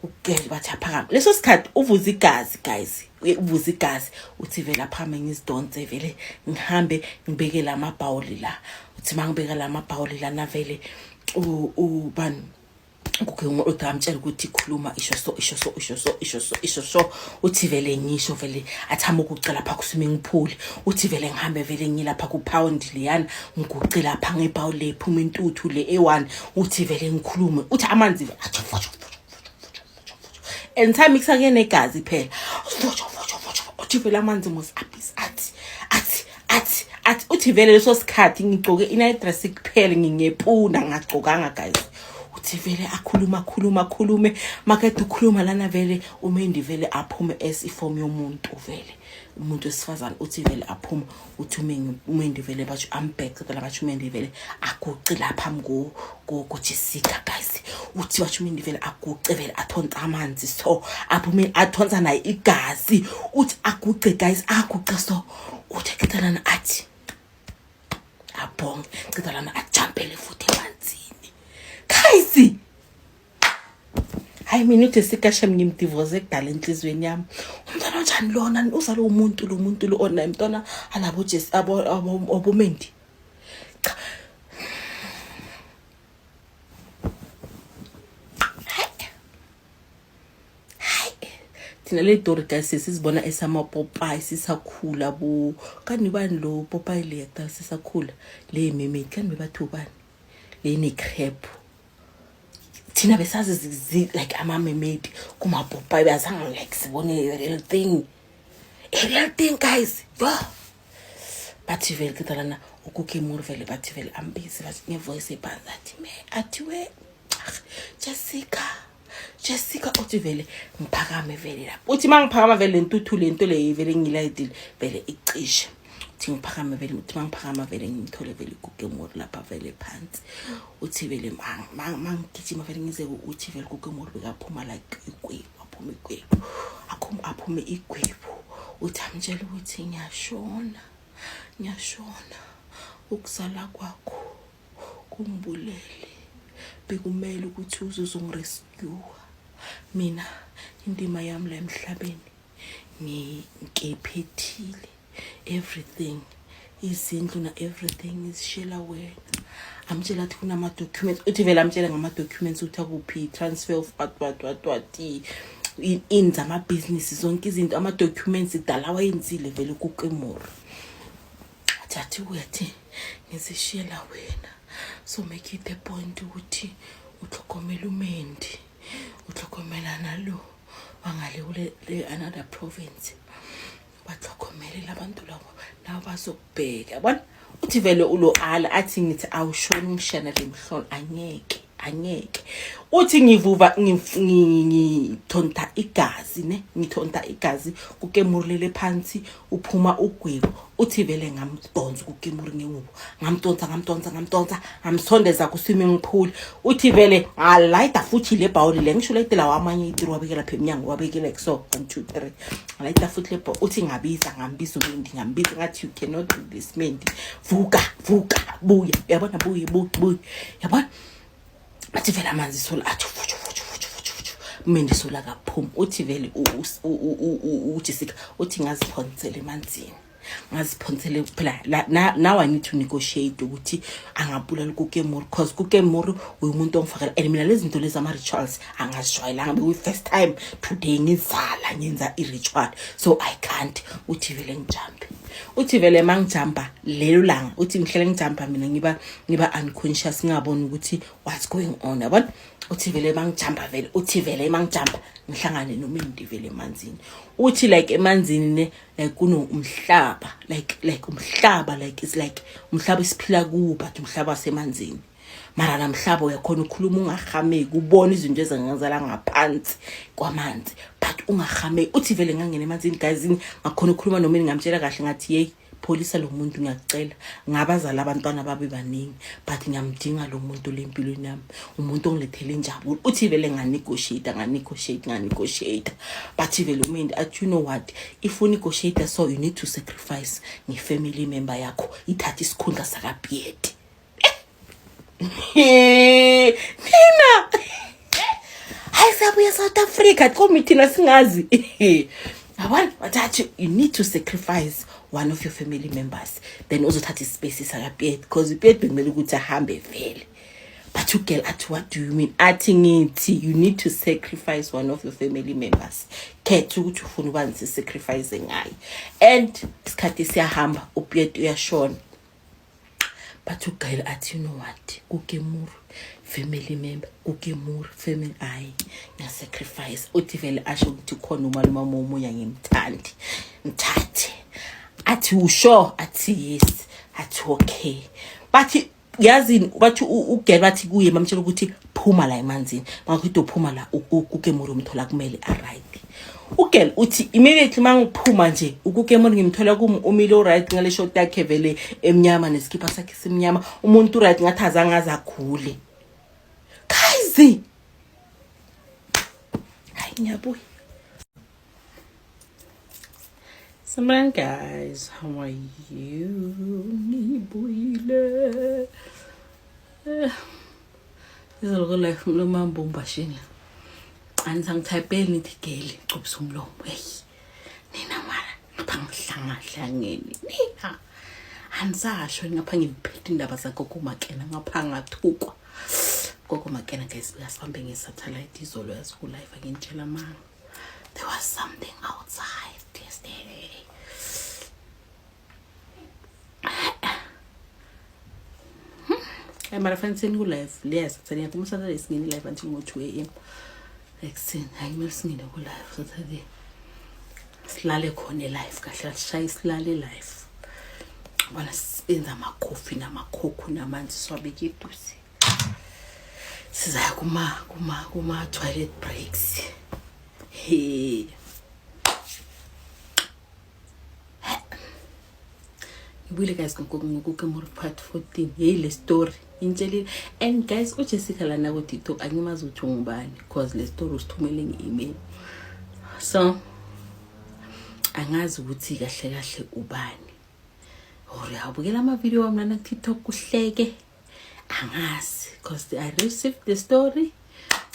Ugirl bathi aphakame leso sikhathi uvuza igazi guys, uvuza igazi. Uthi vele aphakame, ngizidonse vele, ngihambe ngibeke la mabhawuli la. Uthi mangibeka la mabhawuli lana vele ubani kukhe uthi amtshela ukuthi khuluma, isho so, isho so, isho so, isho so, isho so. Uthi vele ngisho vele, athi ukucela lapha ku-swimming pool. Uthi vele ngihambe vele ngilapha ku-pound leyana, ngiguce lapha ngebhawuli le phuma intuthu le e-one. Uthi vele ngikhulume, uthi amanzi athi votsho votsho and time kusake negazi phela, votsho votsho votsho. Uthi vele amanzi mos abis athi athi athi athi. Uthi vele leso sikhathi ngigcoke i-night dress kuphela, ngingepuna ngagcokanga guys. Uthi vele akhuluma, akhuluma, akhulume, makade ukhuluma lana vele umendi vele aphume as iform yomuntu vele, umuntu wesifazane. Uthi vele aphume, uthi umendi vele batsho ambheke la, batsho umendi vele aguce lapha kuJessica guys. Uthi batsho umendi vele aguce vele athonsa amanzi so, aphume athonsa naye igazi. Uthi aguce guys, aguce so, uthi aqeda athi abhonge, ceda lana ajampele futhi emanzini guys. Hayi mina uJessica shem ngimdivorce kudala enhliziyweni yami. Umntwana onjani lona uzalo umuntu lo muntu lo ona umntwana alabo Jess abo abomendi, cha. Hayi, thina le story guys sisibona esamapopayi sisakhula bo kani bani lo popayi le ta sisakhula le mermaid kani bebathi ubani le ne crab. Thina besazi like ama-mermaid kumapopayi, azange like sibone a real thing, a real thing guys. Yo, bathi vele qeda lana uKukemur vele bathi vele ambizi, bathi ngevoice ephansi, athi me, athi we Jessica, Jessica. Uthi vele ngiphakame vele lapho, uthi uma ngiphakama vele lentuthu lento le vele ngilayidile vele icishe. Uthi ngiphakame vele, uthi uma ngiphakama vele ngimthole vele uKukemur lapha vele phansi. Uthi vele mangigijima vele ngize, uthi vele uKukemur bekaphuma like igwebu, aphuma igwebu, aphume igwebu. Uthi amtshela ukuthi ngiyashona, ngiyashona, ukuzala kwakho kungibulele, bekumele ukuthi uze uzongirescue mina, indima yami la emhlabeni ngiphethile everything, izindlu na everything izishela wena. Amtshela athi kunama-documents, uthi vele amtshele ngama-documents ukuthi akuphi, transfer of what what what what, ini zamabhizinisi, zonke izinto, ama-documents dala wayenzile vele kuKemoro. Athi athi uyathi ngizishiyela wena, so make it a point ukuthi utlhogomela umendi, utlhogomela nalo wangale kule le another province, batlhogomele labantu labo nabo bazokubheka, yabona. Uthi vele ulo ala athi ngithi awushoni ngishana le mhlolo, angeke, angeke. Uthi ngivuva ngithonta igazi ne ngithonta igazi, kuKemurulele phansi uphuma ugwebu. Uthi vele ngamdonsa kuKemuri ngengubo, ngamdonsa, ngamdonsa, ngamdonsa, ngamsondeza ku-swimming pool. Uthi vele ngalayida futhi le bhawuli le, ngisho layide lawa amanye itiri wabeke lapha emnyango, wabeke like so, one two three, ngalayida futhi le. Uthi ngabiza, ngambiza uMendi, ngambiza ngathi you cannot do this Mendi, vuka, vuka, buya, uyabona, buye, buye, buye, yabona. Athi vele amanzi sola athi futshu futshu futshu futshu futshu, uMendi sola kaphuma. Uthi vele uJessica uthi ngaziphonsela emanzini, ngaziphonsele phela. Now I need to negotiate ukuthi angabulala kuKemuru, cause kuKemuru uyimuntu ongifakela, and mina lezi zinto lezi ama-rituals angazijwayelanga, bekuyi-first time today ngizala ngenza i-ritual, so I can't. Uthi vele ngijampe. Uthi vele mangijumpa lelo langa, uthi ngihlele ngijumpa mina ngiba unconscious, ngingaboni ukuthi what's going on, yabona. Uthi vele mangijumpa vele, uthi vele mangijumpa ngihlangane nomindi vele emanzini. Uthi like emanzini ne, like kuno umhlaba, like umhlaba, like it's like umhlaba esiphila kuwo, but umhlaba wasemanzini. Mara namhlaba uyakhona ukukhuluma ungahameki, ubone izinto ezingenzela ngaphansi kwamanzi, but ungahameki. Uthi vele ngangena emanzini guys, ngakhona ukukhuluma noma ngingamtshela kahle, ngathi hey, pholisa lo muntu, ngiyacela, ngabazala abantwana babe baningi, but ngiyamdinga lo muntu le empilweni yami, umuntu ongilethele injabulo. Uthi vele nganegotiate, nganegotiate, nganegotiate, but vele umuntu athi, you know what, if unegotiate so you need to sacrifice nge-family member yakho, ithathe isikhundla sakaPiet. Nina, hayi, siyabuya South Africa komi thina singazi, yabona. Bathathu, you need to sacrifice one of your family members, then uzothatha ispace sakaPiet, because uPiet bekumele ukuthi ahambe vele. But ugirl athi, what do you mean? Athi, ngithi you need to sacrifice one of your family members, khetha ukuthi ufuna ubani sisacrifice ngaye. And isikhathi siyahamba, uPiet uyashona, but ugirl athi, you know what, kukemuru family member, kukemuru family, ayi, ngiyasacrifice. Uthi vele asho ukuthi khona umalume wami omunye ngimthandi, mthathe. Athi, usure? Athi, yes. Athi, okay. Bathi yazini, bathi ugirl bathi kuye, bamtshela ukuthi phuma la emanzini, makuthi uphuma la ukukemuru umthola kumele aright. Ugirl uthi immediately mangiphuma nje, ukukemuru ngimthola kum umile uright ngale short yakhe vele emnyama nesikhipha sakhe simnyama, umuntu uright, ngathi azange aze agule. Guys, hayi, ngiyabuya. Sanibonani guys, how are you? Ngibuyile. Izolo ko life umlomo wami bombashini. Anisangithayipeli nithi girl gcobisa umlomo. Hey. Nina mara ngapha ngihlangahlangene. Nina. Anisasho ngapha ngiphethe indaba zakho Makena, ngapha ngathukwa. Gogo Makena guys, uyasibambe nge-satellite izolo, yazi ku live angintshela manga. There was something outside yesterday. Hayi mara fanele seni ku-live leya Saturday, ngathi uma-Saturday singene live until ngo-2 a.m. ekuseni. Hayi, kumele singene ku-live Saturday, silale khona e-live kahle kahle, sishaye silale live, bona senza amakhofi namakhokho namanzi, siwabeke eduze, sizaya kuma toilet breaks. He, ngibuyile guys ngoKukemuru part 14. Hey, le story intshelile. And guys, uJessica lana ku-TikTok angimazi ukuthi ungubani, because le story usithumele nge-email, so angazi ukuthi kahle kahle ubani, or uyabukela amavidiyo wami lana ku-TikTok kuhleke, angazi, because I received the story,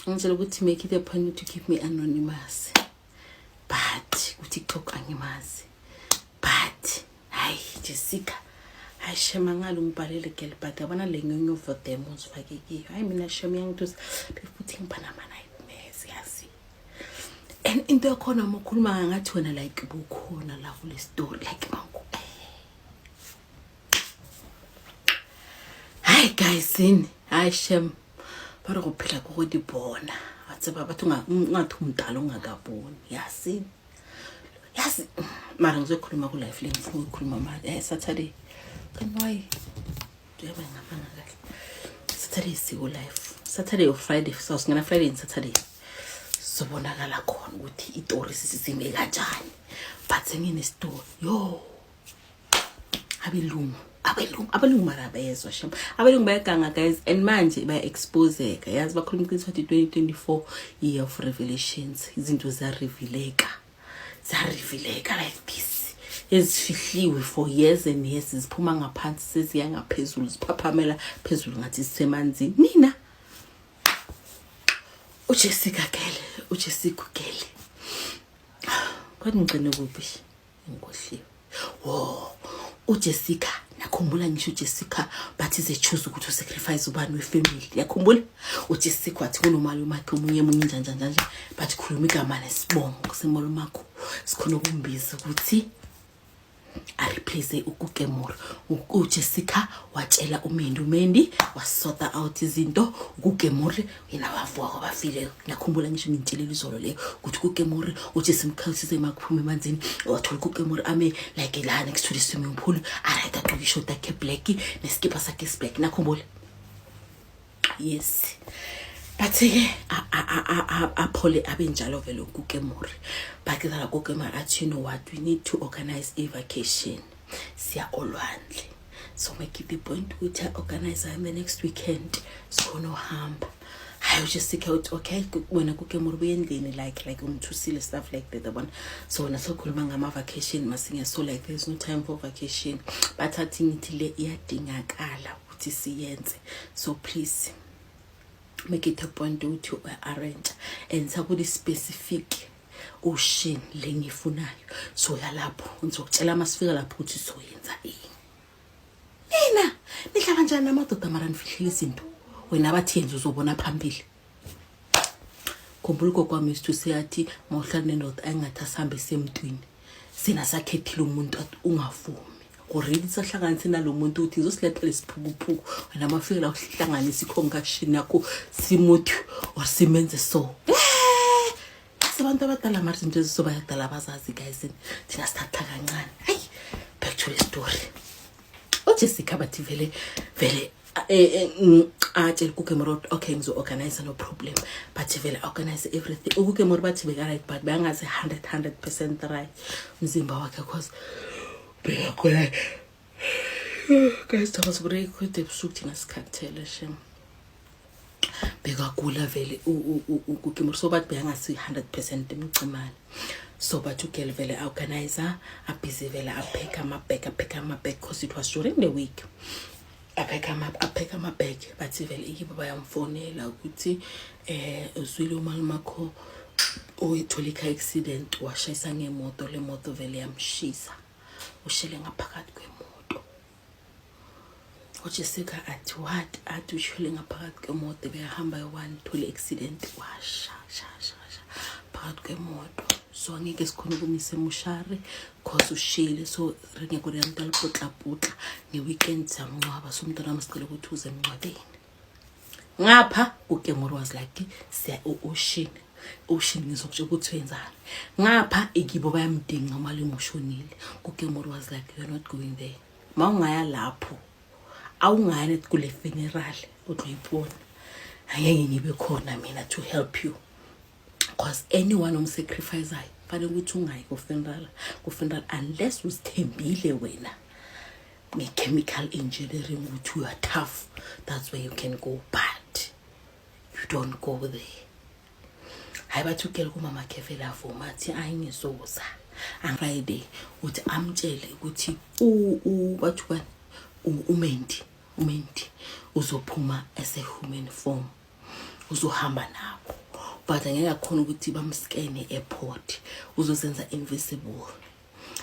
ngitshela ukuthi make it a point to keep me anonymous, but ku-TikTok angimazi. But hayi Jessica, hayi shema, ngalo ngibhalele girl, but yabona le nyonyovo them uzifake kiyo, hayi mina shem iyangitusa, futhi ngipha nama-nightmares yazi. And into yakhona uma ukhuluma ngathi wena like bukhona la kule story, like mangu, hayi guys yini, hayi shem, ba re go phela ko go di bona, wa tseba batho ungathi umdala ungakaboni, yazini, yazi. Mara ngizokhuluma ku-life le, ngifuna ukukhuluma manje. Saturday kanti why yaba ngihambanga kahle Saturday? Siko live Saturday or Friday, so singena Friday and Saturday, sizobonakala khona ukuthi itori sisime kanjani, but senginestori yo. Abelungu, abelungu, abelungu mara bayezwa shem, abelungu bayaganga guys, and manje baya-exposeka yazi, bakhuluma iqiniso bathi 2024 year of revelations, izinto ziyarevealeka, ziyarevealeka like this, ezifihliwe for years and years ziphuma ngaphansi, seziya ngaphezulu, ziphaphamela phezulu ngathi zisemanzini. Nina, uJessica girl, uJessica girl, kodwa ngigcine kuphi? Ngikhohliwe. Wo, uJessica, nakhumbula ngisho uJessica bathi ze choose ukuthi usacrifice ubani wefamily, yakhumbula uJessica wathi kunomalume wakhe omunye emunye njani njani njani, bathi khuluma igama nesibongo semalume wakho sikhona ukumbiza ukuthi Areplace uKukemori. UJessica watshela uMendi, uMendi wasota out izinto. UKukemori yena wavuka kwabafile. Ngiyakhumbula ngisho ngintshilile izolo leyo ukuthi uKukemori uthi simkhawusise makuphuma emanzini, wathola uKukemori ame like la next to the swimming pool, alright, agqoke ishoti yakhe black neskipa sakhe black, nakhumbula. Yes, bathi-ke aphole abe njalo vele uKukemori. Bakuzala Kukemori athi, "You know what, we need to organize a vacation, siya olwandle." So make it the point ukuthi organize in the next weekend, sikhona uhamba. Hayi, uJessica uthi, "Okay." Wena Kukemori buye endlini, like ungithusile, stuff like that, yabona. So wena sokhuluma ngama-vacation masinge, so like there's no time for vacation. Bathathi ngithi le iyadingakala ukuthi siyenze, so please make it a point ukuthi u-arrange and sakuli specific ocean le ngifunayo. So yalapho ngizokutshela masifika lapho ukuthi soyenza ini. Nina nihlala kanjani namadoda mara nifihlile izinto? Wena bathi yenza uzobona phambili. Khumbula ugogo wami isithu siyathi mawuhlala nendoda engathi asihambe semntwini, sina sakhethile umuntu, athi ungavumi already sahlanganise nalo muntu ukuthi ngizosiletha lesiphukuphuku. Wena mafika la uhlanganise i-concussion yakho, simuthi or simenze. So abantu abadala mara izinto ezisobayadala bazazi guys, thina sithatha kancane. Hayi, back to the story. UJessica bathi vele vele atshela uKukemori, "Okay, ngizo-organize, no problem." Bathi vele organize everything. UKukemori bathi beka-right, but bekangazi 100% right umzimba wakhe, cause bekakhona guys, thomas kurekhode ebusuku, thina sikhathele shem. Bekagula vele uKukemori, so bathi bekangasi 100% emcimane. So bathi ugirl vele organizer, abhizi vele apheka amabhek, apheka amabhek, cause it was during the week. Apheka amabhek. Bathi vele ikibo bayamfonela ukuthi uzwile umalumakho uyithole i-car accident, washayisa ngemoto, le moto vele yamshisa, ushele ngaphakathi kwemoto. UJessica athi, "What?" Athi ushele ngaphakathi kwemoto, bekahamba yo-one, thole accident, washa sha sha sha phakathi kwemoto. So angeke sikhona ukumisa emushari cause ushile, so re ngeke uri mntwana potlapotla nge-weekend siyamncwaba. So umntwana wami, sicela ukuthi uze emncwabeni. Ngapha uKemori was like, siya ocean, ocean ngizokutshela ukuthi wenzani. Ngapha ikibo bayamdinga, umalume ushonile. KuKemori was like, "You're not going there. Ma ungaya lapho, awungaya kule funeral, uzoyibona, angeke ngibe khona mina to help you, because anyone omsacrificeayo fanele ukuthi ungayi ku-funeral unless uzithembile wena nge-chemical engineering ukuthi you are tough. That's where you can go, but you don't go there." Hayi, bathi ugirl kumama khe vele avuma, athi ayi, ngizoza Friday. Uthi amtshele ukuthi bathi ubani, uMendi uzophuma as a human form, uzohamba nabo, but angeke akhona ukuthi bamscane airport, uzozenza invisible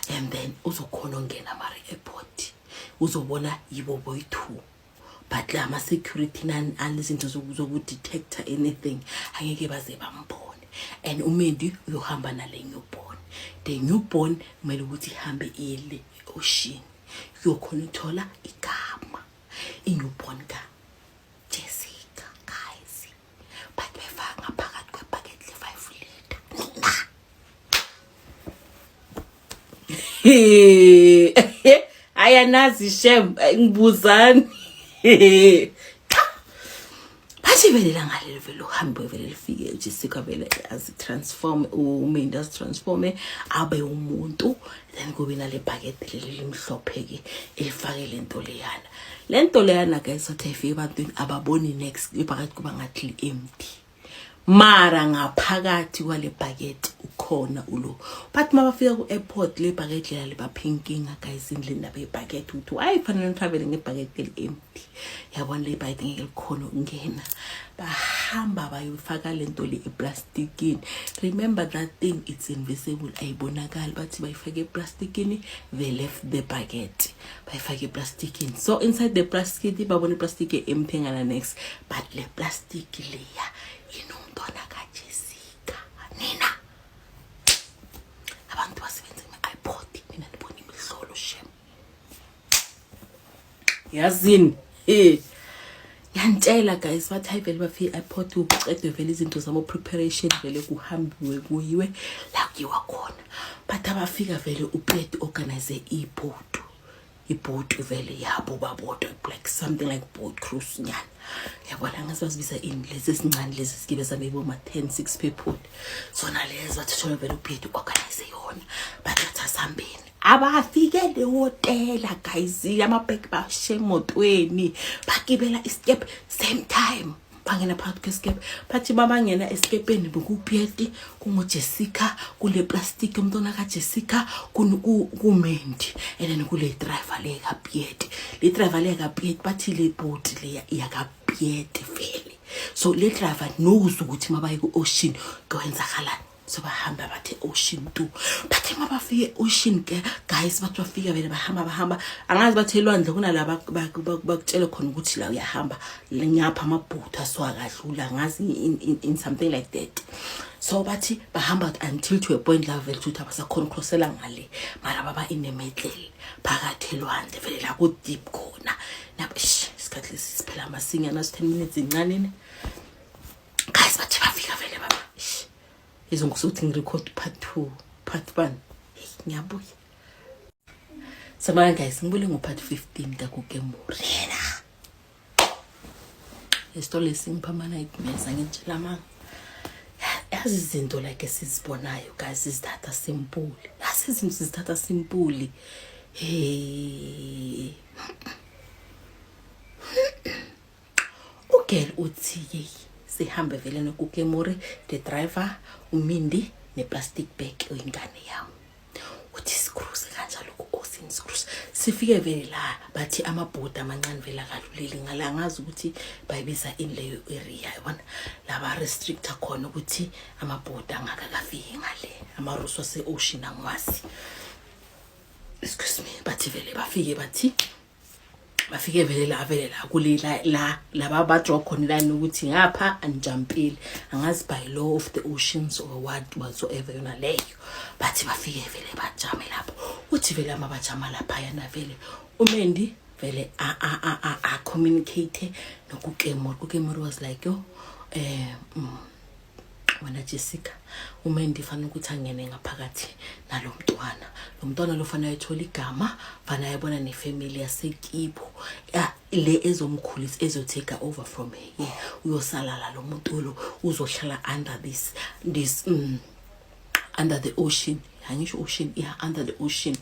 and then uzokhona ungena mara airport uzobona yibo boyi-two, but la ma-security nani anezinto zokudetecta anything, angeke baze bambone. And uMendi uyohamba nale newborn. The newborn kumele ukuthi ihambe iye le ocean, kuyokhona ukuthola igama i-newborn ka-Jessica guys. But befaka ngaphakathi kwebhakethi le-5 liter. Nina ayanazi shem, ngibuzani. Bathi vele langalelo vele uhambe vele lifike, uJessica vele azitransform, uMendi azitransforme abe umuntu, then kube nale bhakede leli limhlophe-ke elifake le nto leyana, le nto leyana guys. Athi ayifike ebantwini, ababoni next, ibhakede kuba ngathi li-empty, mara ngaphakathi kwale bhakede ukhona ulo. But mabafika ku-airport, le bhakede lela libapha inkinga guys, indlela ndaba yebhakede ukuthi hayi, fanele nitravele ngebhakede eli-empty, yabona, le bhakede ngeke likhona ukungena. Bahamba bayofaka le nto le eplastikini. Remember that thing, it's invisible, ayibonakali. Bathi bayifake eplastikini, they left the bucket, bayifake eplastikini. So inside the plastic babona iplastic empty ngana next, but le plastic leya inomntwana kaJessica. Nina abantu basebenza ema-airport, nina nibona imihlolo. Yazini. Eh. Yantshela guys bathi hayi vele bafike airport kuqedwe vele izinto zabo preparation vele kuhambiwe kuyiwe la kuyiwa khona. Bathi abafika vele uPet organize ibhoto. Ibhoto vele yabo babodwa like something like boat cruise nyana. Yabona ngazi bazibiza ini lezi ezincane lezi sikibe zami boma 10 6 people. Sona lezi bathi thola vele uPet organize yona. Bathi asihambeni. Abafike lehotela guys amabheki bashe emotweni bagibela isikebhe same time bangena phakathi kwesikebhe bathi babangena esikebheni bekupieti kunguJessica kule plastic umntwana kaJessica kuMendi and then kule driver le kaPieti le driver le kaPieti bathi le boat le yakaPieti vele so le driver knows ukuthi mabaye ku-ocean kwenzakalani. So bahamba bathi ocean tu bathi mabafike ocean ke guys bathi bafika vele bahamba bahamba angazi bathi elwandle kunalaba bakutshele khona ukuthi la uyahamba ngapha amabhutha so akadlula ngazi in something like that. So bathi bahamba until to a point la vele ukuthi abasakhona ucrossela ngale mara baba in the middle phakathi elwandle vele la ku deep khona. Nabo isikhathi lesi siphela masinyana 10 minutes incane guys. Bathi bafika vele baba izongusuthi ngirecord part 2 part 1. Hey, ngiyabuya samana guys ngibule ngo part 15 kaKukemuri yena isitolo esingipha ama nightmares angitshela manga. Yazi izinto like esizibonayo guys sizithatha simple, yazi izinto sizithatha simple. Hey, ugirl uthi yeyi sihambe vele noKukemori the driver uMindi ne-plastic bag oyingane yami. Uthi sicruise kanjalo ku-ocean scruise sifike vele la bathi amabhodi amancane vele akaluleli ngala angazi ukuthi bayibiza ini leyo area yabona la ba-restricta khona ukuthi amabhodi angakakafiki ngale amarusu ase-ocean angiwazi, excuse me. Bathi vele bafike bathi bafike vele la vele la kule la la laba badraw khona line ukuthi ngapha anijumpile angazi by law of the oceans or what whatsoever yona leyo. Bathi bafike vele bajame lapho. Uthi vele amabajama lapha yana vele uMendi vele a a a a, a communicate noKukemori. Kukemori was like yo wena Jessica uMendi fanele ukuthi angene ngaphakathi nalomntwana lo mntwana lo fanele ayithola igama fanele ayibona nefamily yasekibo le ezomkhulisa ezotake over from here uyosala la lo muntu lo uzohlala under this this under the ocean angisho ocean yeah under the ocean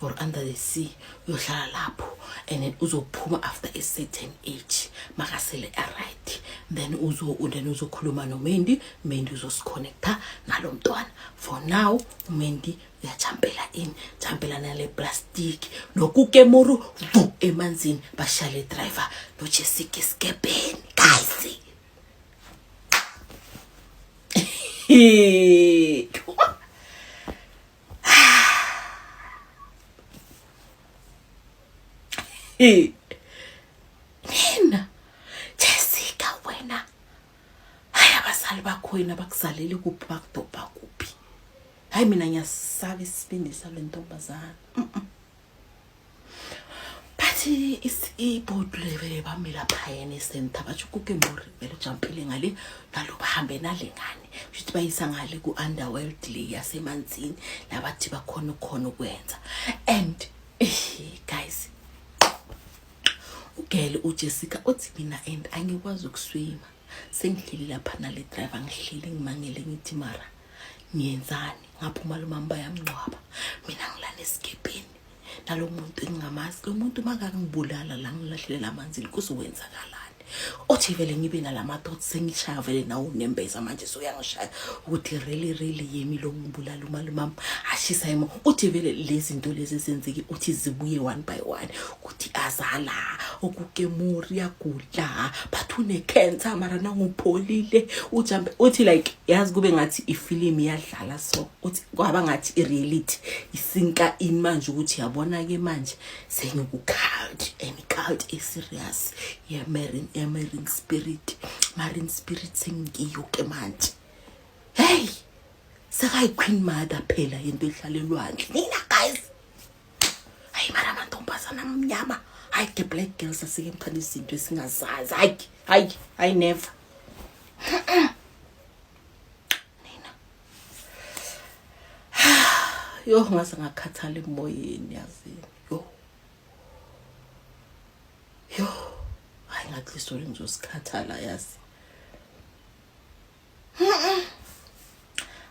or under the sea uyohlala lapho and then uzophuma after a certain age makasele alright then uzo then uzokhuluma noMendi. Mendi uzosiconnecta nalo mntwana. For now uMendi uyajampela in jampela nale plastic noKukemuru vu emanzini bashale driver noJessica esikebheni guys. Nina Jessica wena hayi abazali bakho wena bakuzalele kuphi bakudobha kuphi? Hayi mina ngiyasaba isibindi sale ntombazana. Bathi ibhodi vele bame laphayana esentha batsho kuKemori vele ujampile ngale nalo bahambe nale ngane kusho bayisa ngale ku-underworld le yasemanzini labathi bakhona ukhona ukwenza. And guys ugele uJessica uthi mina and angikwazi ukuswima sengihleli lapha nale driver ngihleli ngimangele ngithi mara ngiyenzani ngaphuma lo mama bayamngcwaba mina ngilana esikebheni nalo muntu engingamazi lo muntu makangibulala la ngilahlelela amanzini kuzokwenzakalani. Othi vele ngibe nalama thoughts sengishaya vele nawo unembeza manje soyangishaya ukuthi really really yimi lo ngibulala umalume ashisa imo. Uthi vele lezi zinto lezi ezenzeki uthi zibuye one by one ukuthi azala okukemuri yagula but une cancer mara nangupholile ujambe uthi like yazi kube ngathi ifilimu iyadlala so uthi kwaba ngathi i-reality isinka in manje ukuthi yabona ke manje sengiku-cult and cult e-serious ye-marine spirit marine spirit sengiyo ke manje. Hey sekayi-queen mother phela yento ehlala elwandle nina guys. Hayi mara amantombazana amnyama Hayi ke, black girls, asike mthanda izinto esingazazi. Hayi, hayi, hayi, never nina. Yo, ngaze ngakhathala emoyeni, yazini. Yo, yo, hayi, ngathi story ngizosikhathala, yazi.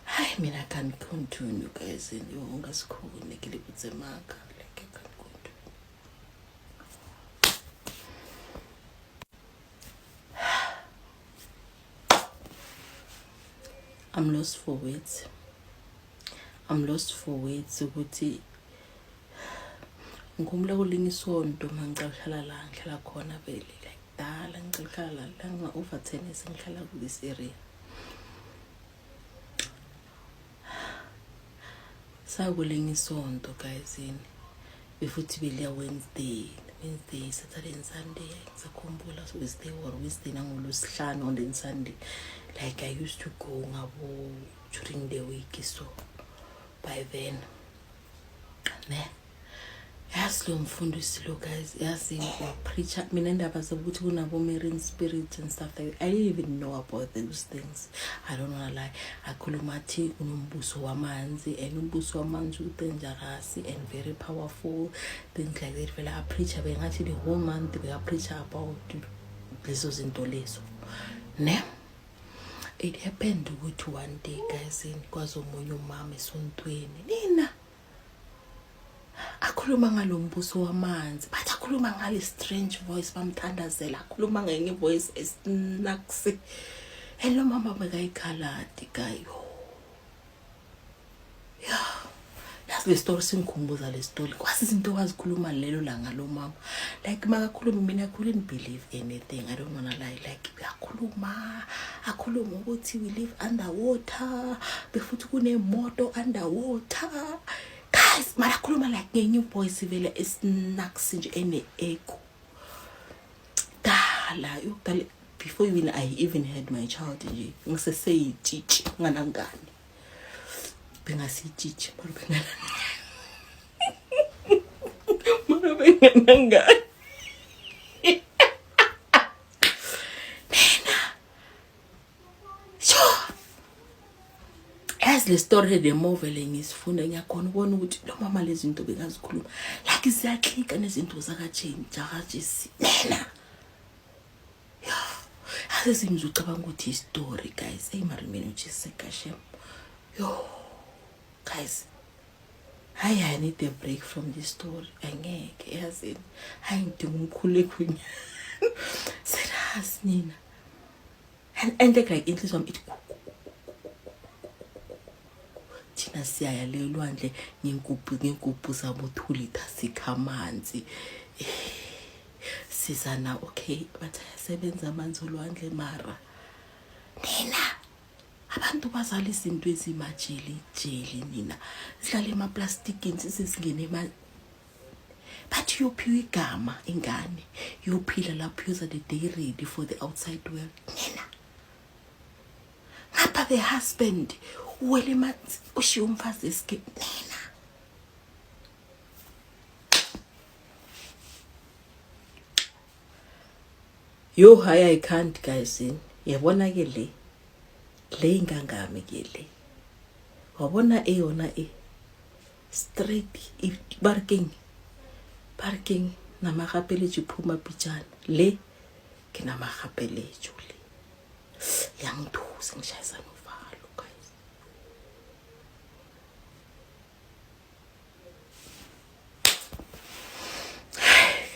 Hayi, mina I can't continue, guys. Yo, ngasikhoni ke le botse maka, like I can't continue. I'm lost for words. I'm lost for words ukuthi ngikhumbula kulinye isonto uma ngicela ukuhlala la ngihlala khona vele, like dala ngicela ukuhlala la la nginga over 10 years ngihlala ku this area. Sakulinye isonto, guys, yini befuthi beliya Wednesday, Saturday and Sunday, ngisakhumbula Wednesday or Wednesday nangolwesihlanu and then Sunday. Like I used to go ngabo during the week, so by then ne, yazi lo mfundisi lo, guys, yazi wapreacha mina indaba zokuthi kunabo-marine spirits and stuff like that. I didn't even know about those things, I don't wanna lie. Akhuluma athi kunombuso wamanzi and umbuso wamanzi u-dangerous and very powerful, things like that. Vele apreacha, bengathi the whole month bekapreacha about lezo zinto lezo ne. It happened ukuthi one day, guys, kwazomunye umama esontweni nina, akhuluma ngalo mbuso wamanzi, bathi akhuluma ngale strange voice, bamthandazela, akhuluma ngenye voice esinaksi, and lo mama bekayikhaladi kayo. Ya, yazi le story singikhumbuza le story, kwasi izinto wazikhuluma lelo langa lo mama. Like makakhuluma, mina I couldn't believe anything, I don't wanna lie. Like uyakhuluma, akhuluma ukuthi we live underwater, befuthi kunemoto underwater, guys. Mara akhuluma like ngenye voice vele esinaksi nje, ene-echo. Dala yokudala, before even I even had my child nje, ngiseseyitshitshi nganangane, bengasiyitshitshi mara bengana mara benganangane nena. Sure, yazi le story, the more vele ngisifunda, ngiyakhona ukubona ukuthi lo mama lezi zinto bekazikhuluma like ziyaklika nezinto zakaJane, zakaJesi nena. Yazi ezinye uzucabanga ukuthi i-story, guys. Eyi, mari mina uJessica, shem, yo guys, hayi, I need a break from this story. Angeke, yazini, hayi, ngidinga umkhuleko nyana, serious nina. And like inhliziyo yami ithi thina siyaya le lwandle ngenkuphu zabo 2 litre, sikha amanzi sizana. Okay, bathi ayasebenza amanzi olwandle, mara nina abantu bazala izinto ezimajeli jeli nina, sihlala emaplastikini, sisesingene ema. Bathi uyophiwa igama ingane, yophila lapho, yoza the day ready for the outside world nina. Ngapha the husband uwele emanzi, ushiye umfazi esike nina. Yo, hayi, I can't, guys. Yabona ke le ingangami ke le, wabona eyona e straight parking parking namagapeletso phuma pitjana le ke namagapeletso le yangithusa, ngishayisa novalo, guys.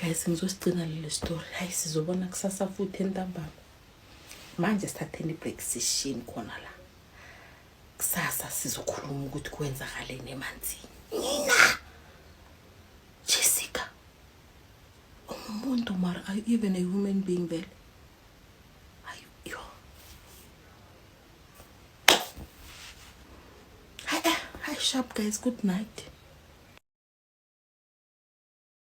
Guys, ngizosigcina leli story. Hayi, sizobona kusasa futhi entambama. Manje sithatheni i-break session khona la, kusasa sizokhuluma ukuthi kwenzakaleni emanzini nina. Jessica, ungumuntu mara, are you even a human being vele? Ayo, yo, hayi, hayi, sharp guys, good night.